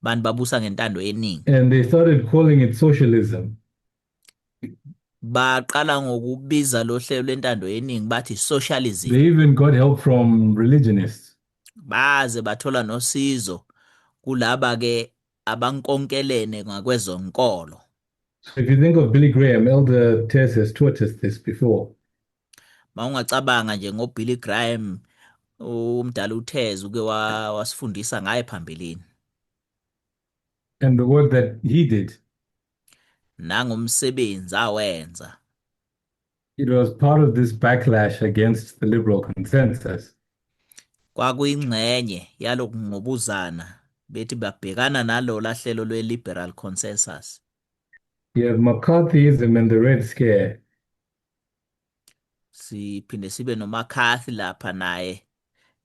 abantu babusa ngentando yeningi. And they started calling it socialism. Baqala ngokubiza lo hlelo lwentando yeningi bathi socialism. They even got help from religionists. Baze bathola nosizo kulaba ke abankonkelene ngakwezonkolo. So if you think of Billy Graham, Elder Tess has taught us this before. Mawungacabanga nje ngoBilly Graham, umdala uThez uke wasifundisa ngaye phambilini. And the work that he did. Nangomsebenzi awenza. It was part of this backlash against the liberal consensus. Kwakuyingxenye yalokungqubuzana bethi babhekana nalola hlelo lwe-liberal consensus. You have McCarthyism and the Red Scare. Siphinde sibe noMcCarthy lapha naye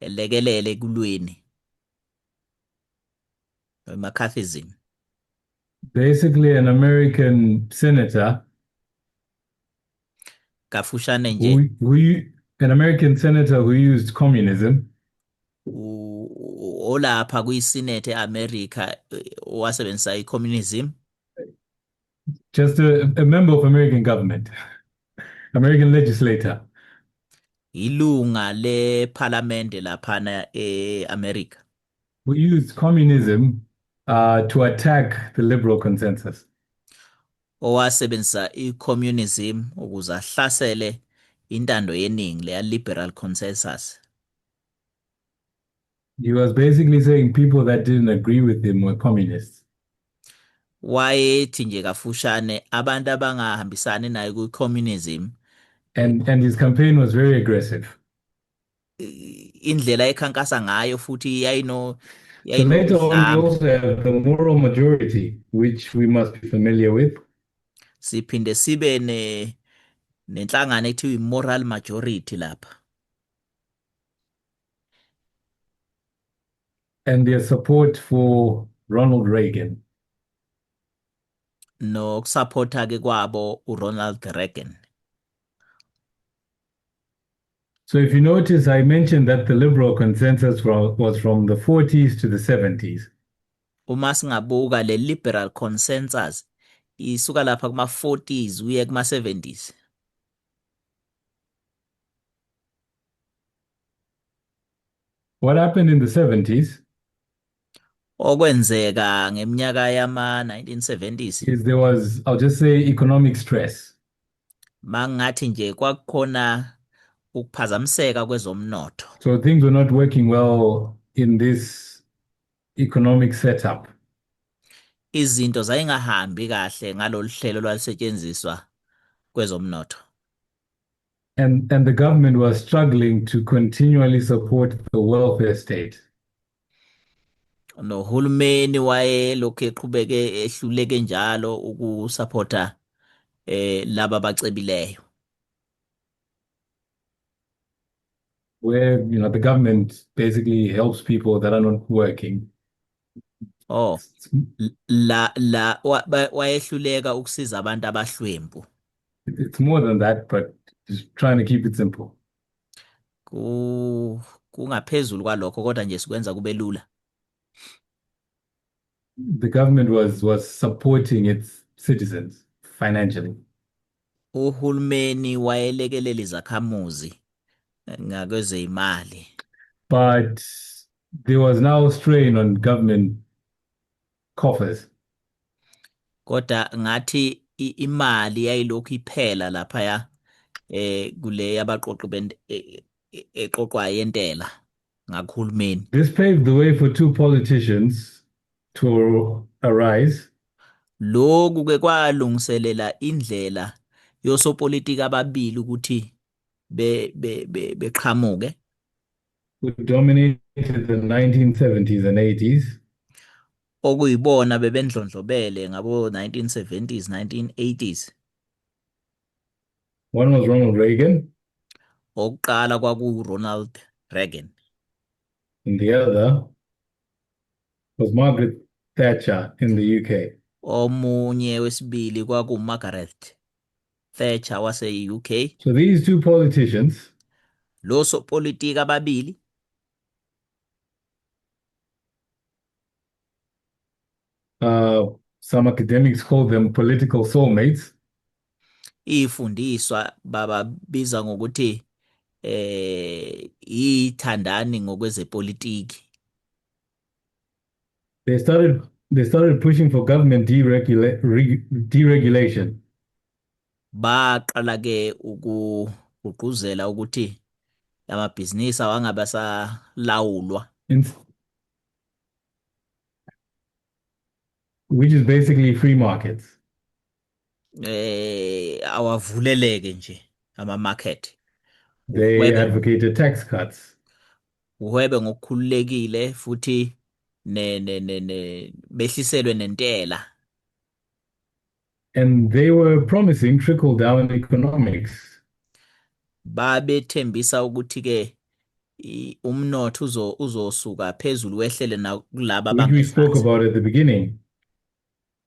elekelele ekulweni. McCarthyism. Basically an American senator. Kafushane nje. An American senator who used communism. Olapha kwiSenate eAmerica owasebenzisa iCommunism. Just a member of American government, American legislator. Ilunga lePhalamende laphana eAmerica. Who used communism to attack the liberal consensus. Owasebenzisa iCommunism ukuze ahlasele intando yeningi leya liberal consensus. He was basically saying people that didn't agree with him were communists. Wayethi nje kafushane abantu abangahambisani naye kwi-communism. And his campaign was very aggressive. Indlela ekhankasa ngayo futhi yayino. So later on we also have the moral majority, which we must be familiar with. Siphinde sibe ne nenhlangano ekuthiwa i-moral majority lapha. And their support for Ronald Reagan. Nokusupporta ke kwabo uRonald Reagan. So if you notice, I mentioned that the liberal consensus was from the 40s to the 70s. Uma singabuka le liberal consensus isuka lapha kuma 40s uye kuma 70s. What happened in the 70s? Okwenzeka ngeminyaka yama 1970s is there was, I'll just say, economic stress. Mangathi nje kwakukhona ukuphazamiseka kwezomnotho. So things were not working well in this economic setup. Izinto zayingahambi kahle ngalolu hlelo lwalusetshenziswa kwezomnotho. And the government was struggling to continually support the welfare state. Nohulumeni wayelokhu eqhubeke ehluleke njalo ukusupporta laba abacebileyo. Where, you know, the government basically helps people that are not working. Oh, la la wayehluleka ukusiza abantu abahlwempu. It's more than that, but just trying to keep it simple. Kungaphezulu kwalokho kodwa nje sikwenza kube lula. The government was supporting its citizens financially. Uhulumeni wayelekelela izakhamuzi ngakwezemali. But there was now strain on government coffers. Kodwa ngathi imali yayilokhu iphela laphaya kule yabaqoqi eqoqwa yentela ngakuhulumeni. This paved the way for two politicians to arise. Lokhu ke kwalungiselela indlela yosopolitiki ababili ukuthi beqhamuke. Who dominated the 1970s and 80s. Okuyibona bebendlondlobele ngabo 1970s, 1980s. One was Ronald Reagan. Okokuqala kwaku Ronald Reagan. And the other was Margaret Thatcher in the UK. Omunye wesibili kwakuMargaret Thatcher wase-UK. So these two politicians Lo sopolitiki ababili some academics call them political soulmates. Ifundiswa bababiza ngokuthi ithandani ngokwezepolitiki. They started pushing for government deregulation. Baqala ke ukugqugquzela ukuthi amabhizinisi awangabe asalawulwa, which is basically free markets. Awavuleleke nje ama market. They Uhwebe advocated tax cuts. Uhwebe ngokukhululekile futhi ne ne ne ne behliselwe nentela. And they were promising trickle down economics. Babethembisa ukuthi ke umnotho uzosuka phezulu wehlele nakulaba Which we spoke abangezansi. About at the beginning.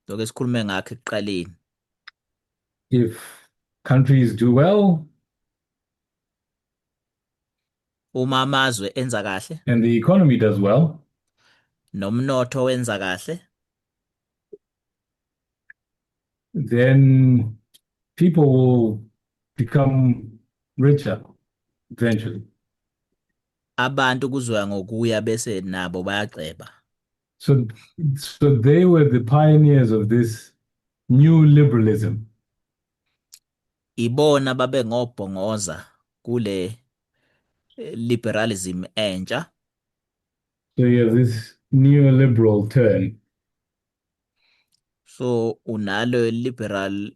Lokho esikhulume ngakho ekuqaleni. If countries do well Uma amazwe enza kahle and the economy does well, nomnotho wenza kahle, then people will become richer eventually. Abantu kuzoya ngokuya bese nabo bayaceba. So they were the pioneers of this new liberalism. Ibona babe ngobhongoza kule liberalism entsha. So you have this neoliberal turn. So unalo liberal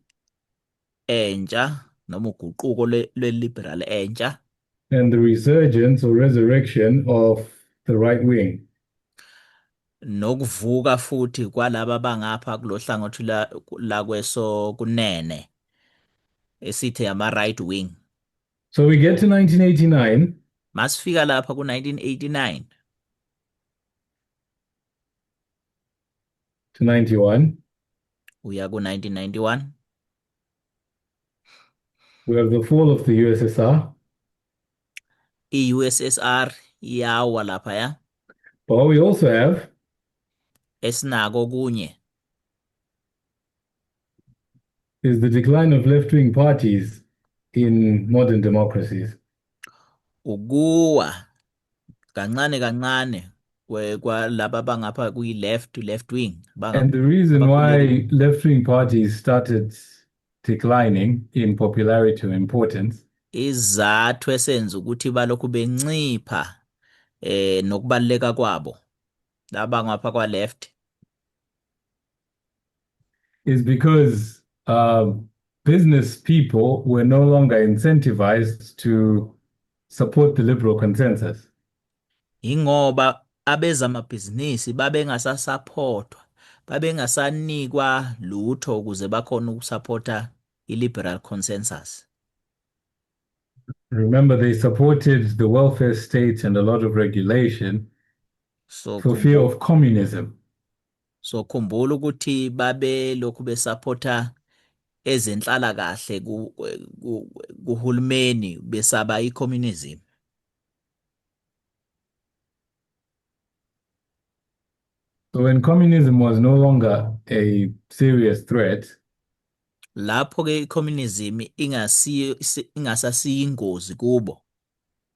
entsha noma uguquko lwe-liberal entsha and the resurgence or resurrection of the right wing. Nokuvuka futhi kwalaba bangapha kulohlangothi la kweso kunene esithi ama right wing. So we get to 1989, Masifika lapha ku-1989 to 91. Uya ku-1991. We have the fall of the USSR. I-USSR iyawa laphaya. But what we also have Esinako kunye is the decline of left-wing parties in modern democracies. Ukuwa kancane kancane kwalaba bangapha kwi-left left wing And the reason abakhulekile. Why left-wing parties started declining in popularity or importance Izathu esenza ukuthi balokhu bencipha nokubaluleka kwabo laba ngapha kwa left is because business people were no longer incentivized to support the liberal consensus. Ingoba abezamabhizinisi babengasasupportwa, babengasanikwa lutho ukuze bakhone ukusupporta i-liberal consensus. Remember, they supported the welfare state and a lot of regulation So for fear of communism. So khumbula ukuthi babe lokhu besupporta ezenhlalakahle kuhulumeni besaba i-communism. So when communism was no longer a serious threat, Lapho ke i-communism ingasiyo ingasasiyingozi kubo,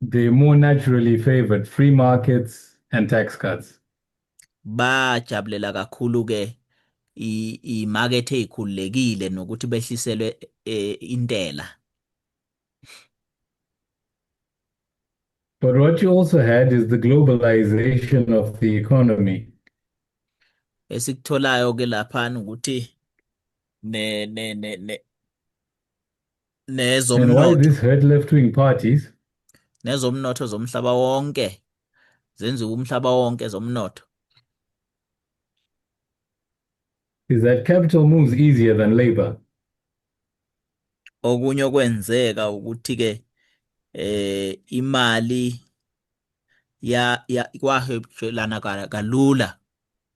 they more naturally favored free markets and tax cuts. Bajabulela kakhulu ke imakethe ezikhululekile nokuthi behliselwe intela. But what you also had is the globalization of the economy. Esikutholayo ke laphana ukuthi ne ne ne ne And why nezomnotho this hurt left-wing parties nezomnotho zomhlaba wonke zenziwa umhlaba wonke zomnotho is that capital moves easier than labor. Okunye okwenzeka ukuthi ke imali ya kwahwebelana kalula.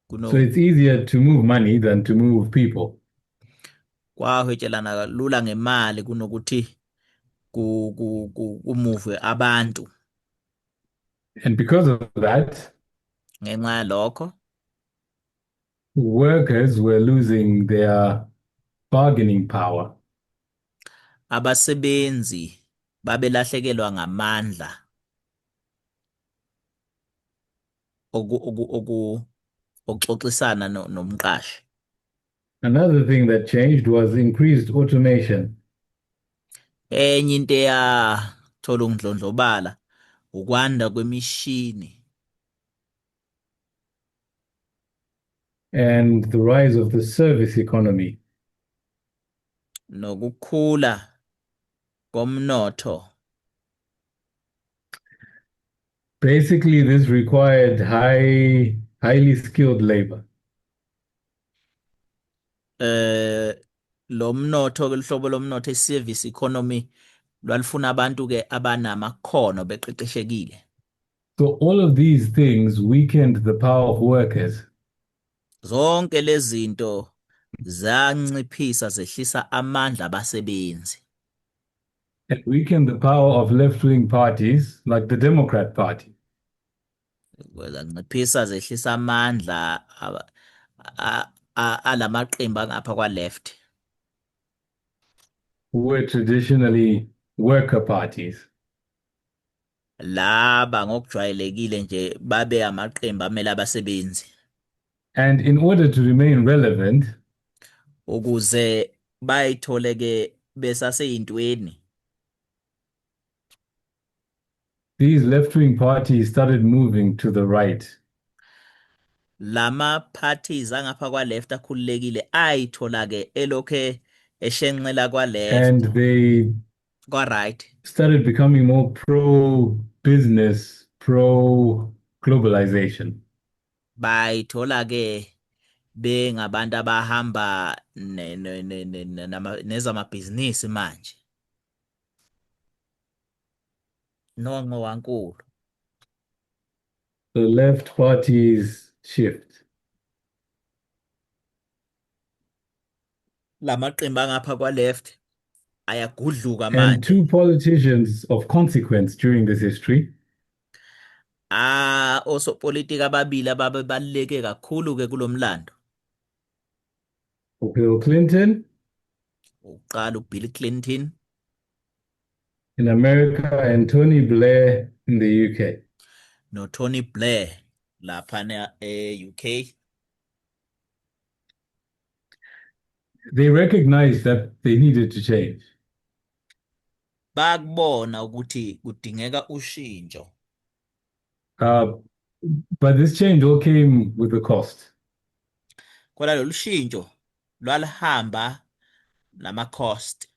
Kuno So it's easier to move money than to move people. Kwahwetshelana kalula ngemali kunokuthi kumuvwe abantu. And because of that, Ngenxa yalokho, workers were losing their bargaining power. Abasebenzi babelahlekelwa ngamandla oku oku oku okuxoxisana nomqashi. Another thing that changed was increased automation. Enye into eyathola ukundlondlobala ukwanda kwemishini and the rise of the service economy. Nokukhula komnotho. Basically, this required highly skilled labor. Lo mnotho ke, luhlobo lomnotho, i-service economy, lwalufuna abantu ke abanamakhono beqeqeshekile. So all of these things weakened the power of workers. Zonke lezi zinto zanciphisa, zehlisa amandla abasebenzi. And weakened the power of left-wing parties like the Democrat Party. Zanciphisa, zehlisa amandla alamaqembu angapha kwa left. Who were traditionally worker parties. Laba ngokujwayelekile nje babe amaqembu amele abasebenzi. And in order to remain relevant, ukuze bayithole ke besaseyintweni, these left-wing parties started moving to the right. Lama parties angapha kwa left akhululekile ayithola ke elokhe eshenxela kwa left And they kwa right started becoming more pro-business, pro-globalization. Bayithola ke bengabantu abahamba nezamabhizinisi manje nongqowankulu. The left parties shift. Lamaqembu angapha kwa left ayagudluka And manje. two politicians of consequence during this history, Osopolitiki ababili ababebaluleke kakhulu ke kulomlando, Bill Clinton uqala uBill Clinton in America and Tony Blair in the UK. No Tony Blair lapha e-UK. They recognized that they needed to change. Bakubona ukuthi kudingeka ushintsho. But this change all came with a cost. Kodwa lolu shintsho lwalihamba nama cost.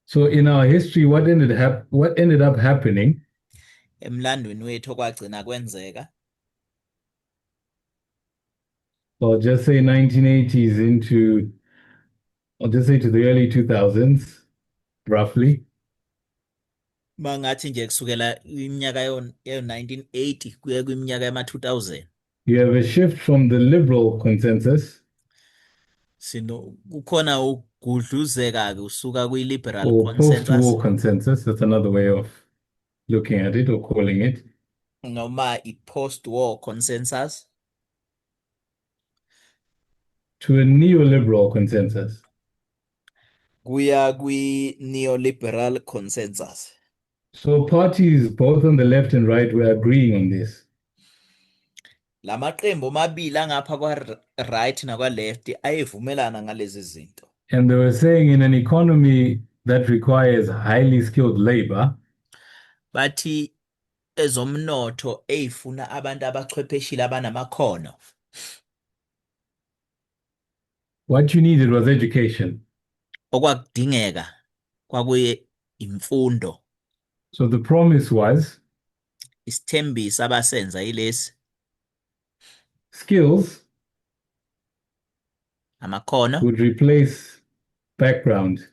So in our history, what ended up happening Emlandweni wethu okwagcina kwenzeka, I'll just say 1980s into, I'll just say to the early 2000s, roughly. Mangathi nje kusukela iminyaka yo 1980 kuya kwiminyaka yama 2000, You have a shift from the liberal consensus sino kukhona ukugudluzeka ke usuka kwi liberal or consensus post-war consensus. That's another way of looking at it or calling it. Noma i post-war consensus To a neoliberal consensus. Kuya kwi neoliberal consensus. So parties both on the left and right were agreeing on this. Lamaqembu omabili angapha kwa right nakwa left ayevumelana ngalezi zinto. And they were saying in an economy that requires highly skilled labor, Bathi ezomnotho eyifuna abantu abachwepheshile abanamakhono, what you needed was education. Okwakudingeka kwakuye imfundo. So the promise was Isithembiso abasenza yilesi: skills amakhono would replace background.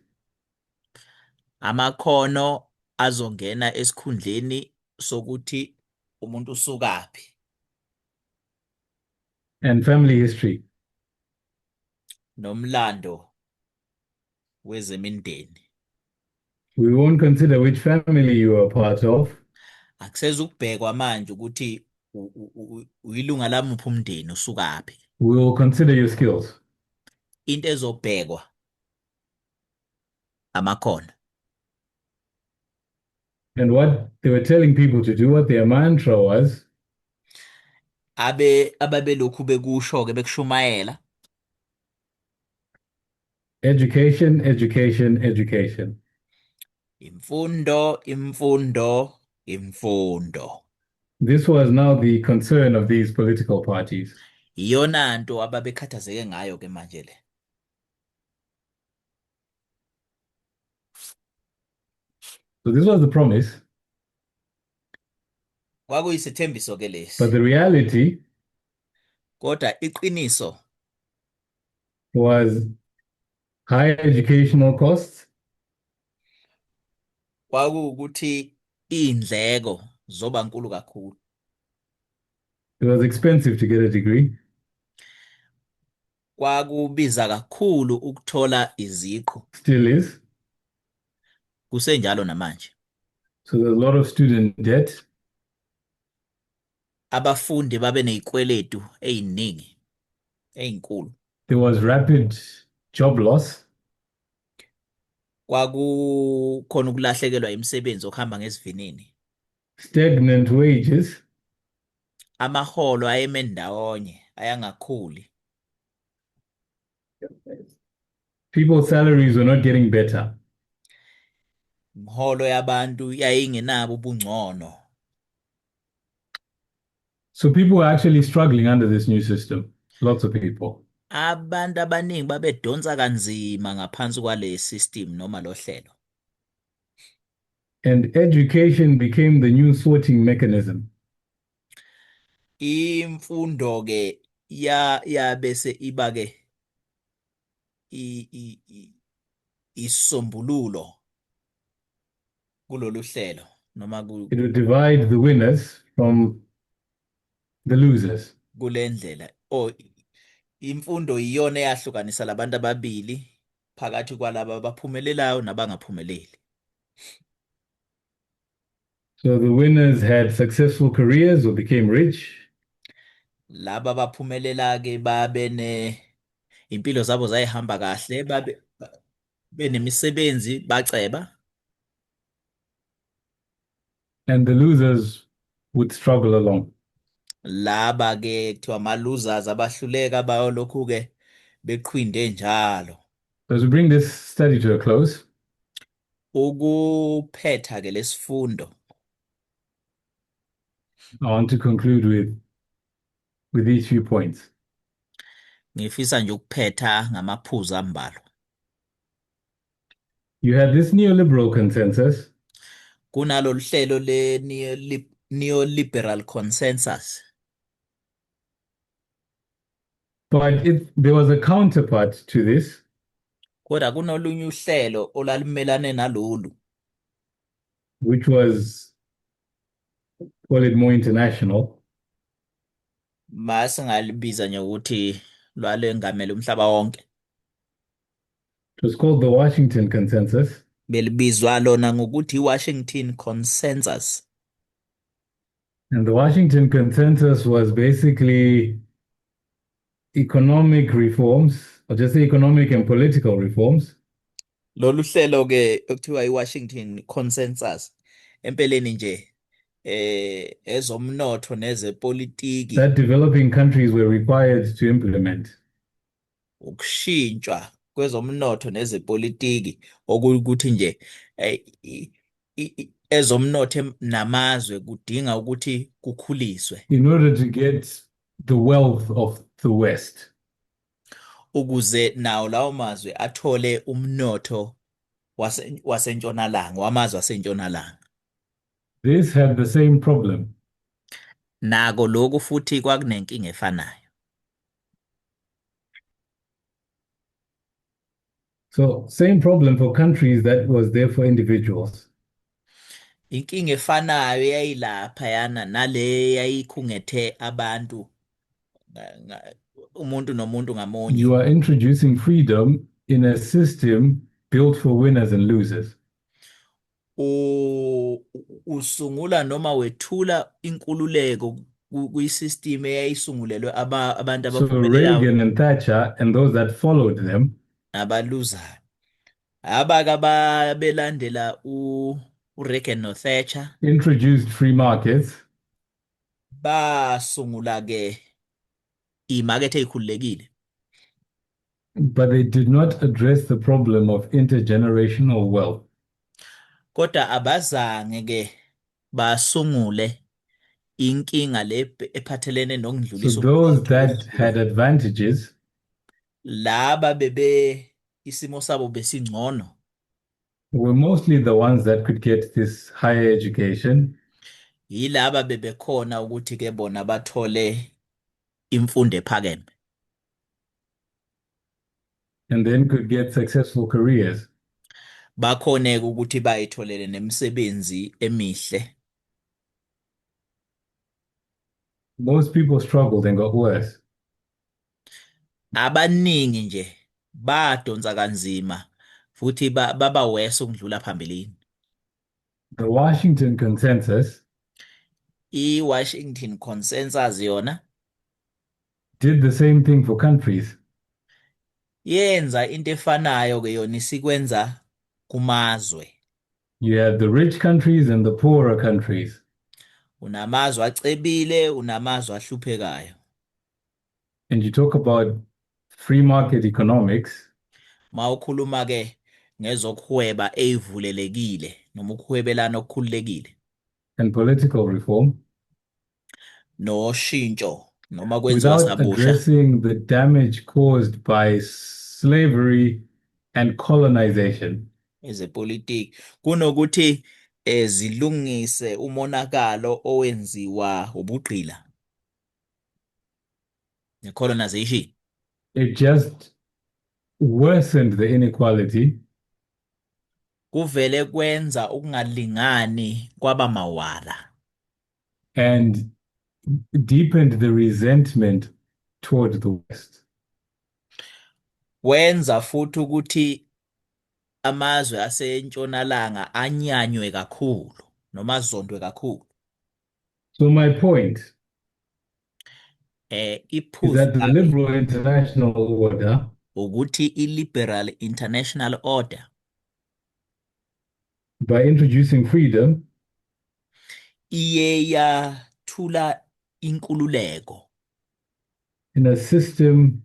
Amakhono azongena esikhundleni sokuthi umuntu usukaphi. And family history. Nomlando wezemindeni. We won't consider which family you are part of. Akusezukubhekwa manje ukuthi uyilunga lamuphi umndeni usukaphi. We will consider your skills. Into ezobhekwa amakhono. And what they were telling people to do, what their mantra was, Abe ababelokhu bekusho ke bekushumayela, education, education, education. Imfundo, imfundo, imfundo. This was now the concern of these political parties. Iyona nto ababekhathazeke ngayo ke manje le. So this was the promise, Kwakuyisithembiso ke but lesi. the reality Kodwa iqiniso was high educational costs, kwakuwukuthi iy'ndleko zoba nkulu kakhulu. It was expensive to get a degree. Kwakubiza kakhulu ukuthola iziqu. Still is. Kusenjalo namanje. So there's a lot of student debt. Abafundi babe nezikweletu eziningi ezinkulu. There was rapid job loss. Kwakukhona ukulahlekelwa imisebenzi okuhamba ngesivinini. Stagnant wages. Amaholo ayeme ndawonye ayangakhuli. People's salaries were not getting better. Imiholo yabantu yayingenabo ubungcono. So people were actually struggling under this new system. Lots of people. Abantu abaningi babedonsa kanzima ngaphansi kwale system noma lo hlelo. And education became the new sorting mechanism. Imfundo ke ya yabese iba ke isombululo kulolu hlelo noma It would divide the winners from the losers. Kule ndlela o imfundo iyona eyahlukanisa labantu ababili phakathi kwalaba abaphumelelayo nabangaphumeleli. So the winners had successful careers or became rich. Laba abaphumelela ke babe ne impilo zabo zayihamba kahle babe benemisebenzi baceba. And the losers would struggle along. Laba ke kuthiwa ama losers abahluleka bayolokhu ke beqhwinde njalo. So as we bring this study to a close, ukuphetha ke lesifundo, I want to conclude with these few points. Ngifisa nje ukuphetha ngamaphuzu ambalwa. You had this neoliberal consensus. Kunalolu hlelo le neoliberal consensus. But there was a counterpart to this. Kodwa kunolunye uhlelo olwalumelane nalolu. Which was, call it more international. Masingalibiza nje ukuthi lwalengamele umhlaba wonke. It was called the Washington Consensus. Belibizwa lona ngokuthi iWashington Consensus. And the Washington Consensus was basically economic reforms, or just say economic and political reforms. Lolu hlelo ke okuthiwa iWashington Consensus empeleni nje ezomnotho nezepolitiki that developing countries were required to implement. Ukushintshwa kwezomnotho nezepolitiki okuthi nje ezomnotho namazwe kudinga ukuthi kukhuliswe in order to get the wealth of the West. Ukuze nawo lawo mazwe athole umnotho wasentshonalanga, wamazwe asentshonalanga. This had the same problem. Nako lokhu futhi kwakunenkinga efanayo. So same problem for countries that was there for individuals. Inkinga efanayo yayilapha yana nale yayikhungethe abantu Umuntu nomuntu ngamunye. You are introducing freedom in a system built for winners and losers. Usungula noma wethula inkululeko kwi-system eyayisungulelwe abantu So abaphumelelayo Reagan and Thatcher and those that followed them nabaluzayo. Abake ababelandela uReagan noThatcher introduced free markets basungula ke imakethe ezikhululekile, but they did not address the problem of intergenerational wealth. Kodwa abazange ke basungule inkinga le ephathelene So nokudlulisa those umnotho that had kwesizukulwane. Advantages Laba bebe isimo sabo besingcono were mostly the ones that could get this higher education yilaba bebekhona ukuthi ke bona bathole imfundo ephakeme and then could get successful careers. Bakhone ukuthi bayitholele nemisebenzi emihle. Most people struggled and got worse. Abaningi nje badonsa kanzima futhi baba worse ukudlula phambilini. The Washington Consensus I-Washington Consensus yona did the same thing for countries. Yenza into efanayo ke yona isikwenza kumazwe. You had the rich countries and the poorer countries. Unamazwe acebile, unamazwe ahluphekayo. And you talk about free market economics, Mawukhuluma ke ngezokuhweba ezivulelekile noma ukuhwebelana okukhululekile and political reform noshintsho noma kwenziwa without sabusha addressing the damage caused by slavery and colonization. Ezepolitiki kunokuthi zilungise umonakalo owenziwa ubugqila ne-colonization. It just worsened the inequality Kuvele kwenza ukungalingani kwaba mawala and deepened the resentment toward the West. Wenza futhi ukuthi amazwe asentshonalanga anyanywe kakhulu noma azondwe kakhulu. So my point is Iphuzu that the lami liberal international order ukuthi i-liberal international order by introducing freedom iye yathula inkululeko in a system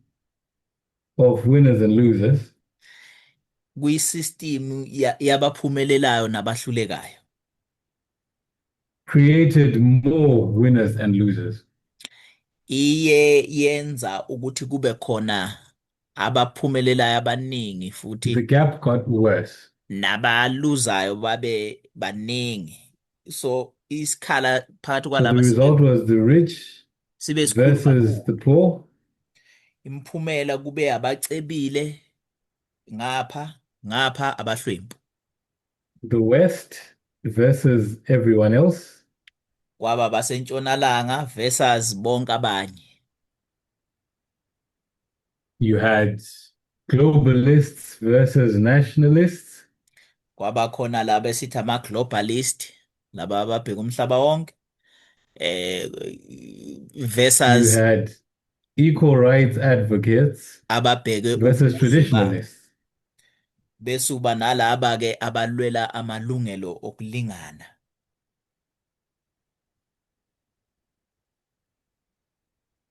of winners and losers kwi-system yabaphumelelayo nabahlulekayo created more winners and losers. Iye yenza ukuthi kube khona abaphumelelayo abaningi futhi The gap got worse. Nabaluzayo babe baningi, so isikhala phakathi So the kwalaba sibe result was the rich sibe sikhulu versus kakhulu. The poor, Imiphumela kube abacebile ngapha ngapha abahlwempu, the West versus everyone else, kwaba basentshonalanga versus bonke abanye. You had globalists versus nationalists, Kwaba khona laba esithi ama-globalist, laba ababheka umhlaba wonke you versus had equal rights advocates ababheke versus ubuzuba traditionalists. Bese uba nalaba ke abalwela amalungelo okulingana.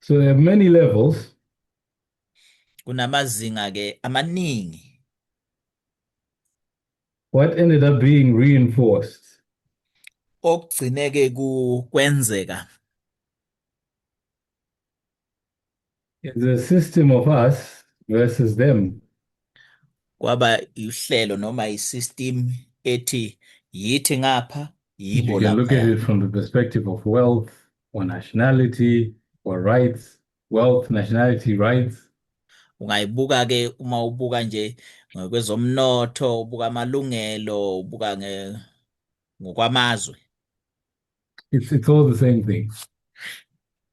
So there are many levels. Kunamazinga ke amaningi. What ended up being reinforced Okugcine ke kwenzeka is a system of us versus them. Kwaba uhlelo noma i-system ethi yithi ngapha You yibo can look at laphaya. It from the perspective of wealth or nationality or rights, wealth, nationality, rights. Ungayibuka ke uma ubuka nje ngokwezomnotho, ubuka amalungelo, ubuka ngokwamazwe. It's all the same thing.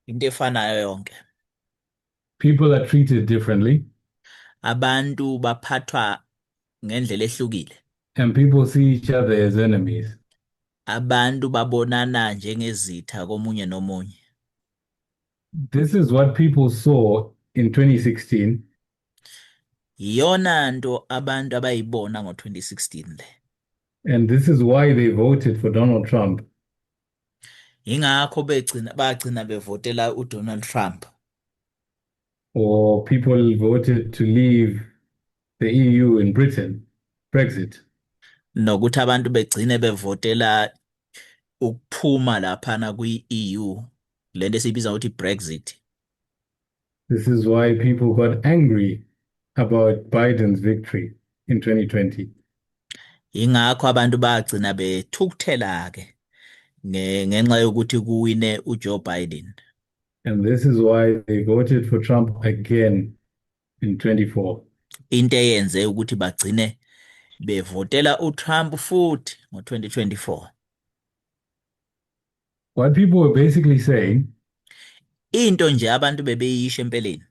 Into efanayo yonke. People are treated differently, Abantu baphathwa ngendlela ehlukile. And people see each other as enemies. Abantu babonana njengezitha komunye nomunye. This is what people saw in 2016 Iyona nto abantu abayibona ngo-2016 le. And this is why they voted for Donald Trump. Ingakho begcina bagcina bevotela uDonald Trump. Or people voted to leave the EU in Britain, Brexit. Nokuthi abantu begcine bevotela ukuphuma laphana kwi-EU, lento esiyibiza ngokuthi Brexit. This is why people got angry about Biden's victory in 2020. Ingakho abantu bagcina bethukuthela ke ngenxa yokuthi kuwine uJoe Biden. And this is why they voted for Trump again in 24. Into eyenze ukuthi bagcine bevotela uTrump futhi ngo-2024. What people were basically saying Into nje abantu bebeyisho empeleni,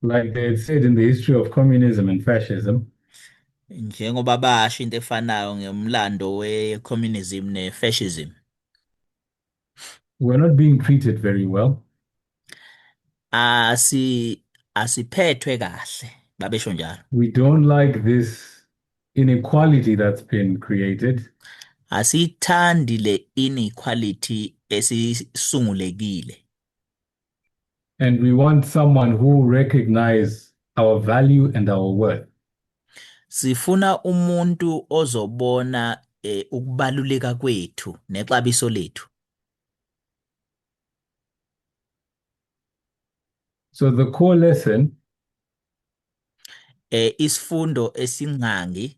like they had said in the history of communism and fascism, njengoba basho into efanayo ngomlando we-communism ne-fascism, we're not being treated very well. Asiphethwe kahle, babesho njalo. We don't like this inequality that's been created. Asiyithandi le inequality esisungulekile. And we want someone who recognize our value and our worth. Sifuna umuntu ozobona ukubaluleka kwethu nexabiso lethu. So the core lesson Isifundo esingqangi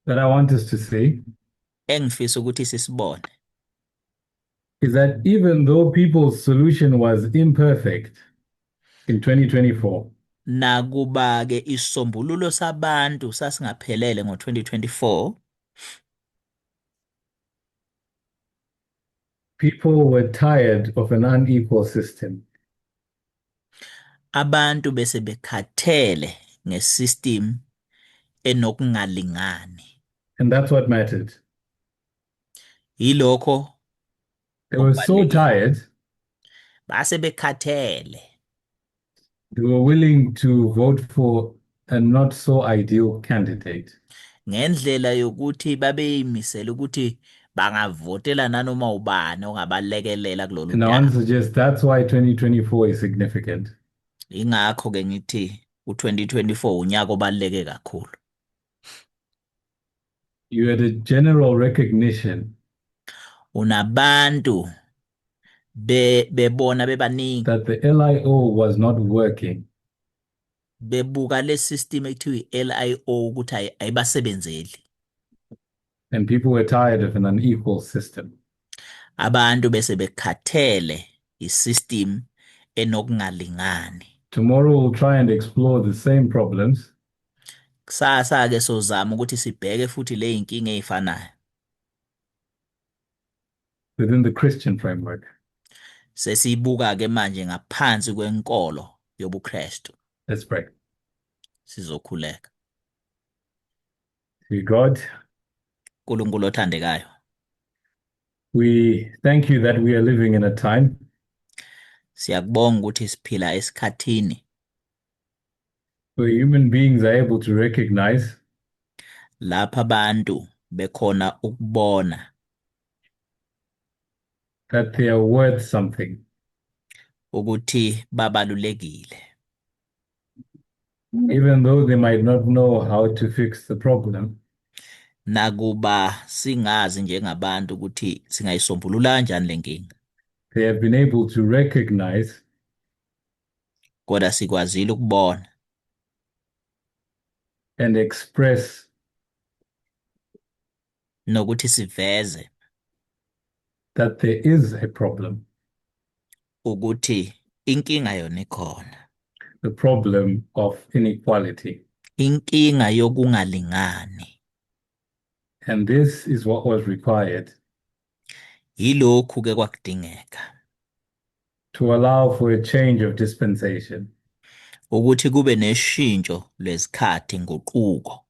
that I want us to see engifisa ukuthi sisibone is that even though people's solution was imperfect in 2024, nakuba ke isisombululo sabantu sasingaphelele ngo-2024, people were tired of an unequal system. Abantu bese bekhathele ngesystem enokungalingani. And that's what mattered. Yilokho They were so okubalulekile. Tired, Base bekhathele, they were willing to vote for a not so ideal candidate. Ngendlela yokuthi babeyimisele ukuthi bangavotela nanoma ubani ongabalekelela kulolu And I want daba. to suggest that's why 2024 is significant. Ingakho ke ngithi u-2024 unyaka obaluleke kakhulu. You had a general recognition Unabantu bebona bebaningi that the LIO was not working. Bebuka le system ekuthiwa i-LIO ukuthi ayibasebenzeli. And people were tired of an unequal system. Abantu bese bekhathele isystem enokungalingani. Tomorrow we'll try and explore the same problems Kusasa ke sozama ukuthi sibheke futhi le inkinga ezifanayo within the Christian framework. Sesiyibuka ke manje ngaphansi kwenkolo yobuKristu. Let's pray. Sizokhuleka. Dear God, uNkulunkulu othandekayo, we thank you that we are living in a time siyakubonga ukuthi siphila esikhathini where human beings are able to recognize lapha abantu bekhona ukubona that they are worth something. Ukuthi babalulekile. Even though they might not know how to fix the problem, Nakuba singazi njengabantu ukuthi singayisombulula kanjani lenkinga, they have been able to recognize kodwa sikwazile ukubona and express nokuthi siveze that there is a problem, ukuthi inkinga yona ikhona, the problem of inequality. Inkinga yokungalingani. And this is what was required Yilokhu ke kwakudingeka To allow for a change of dispensation, Ukuthi kube neshintsho lwezikhathi inguquko.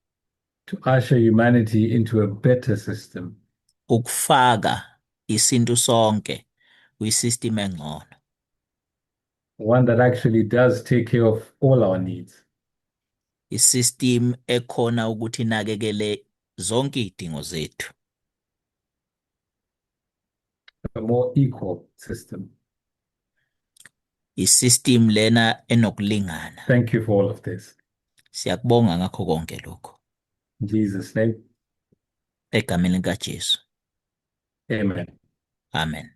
To usher humanity into a better system, Ukufaka isintu sonke kwisystem engcono. One that actually does take care of all our needs. Isystem ekhona ukuthi inakekele zonke izidingo zethu. A more equal system. Isystem lena enokulingana. Thank you for all of this. Siyakubonga ngakho konke lokho. In Jesus' name, Egameni likaJesu. Amen. Amen.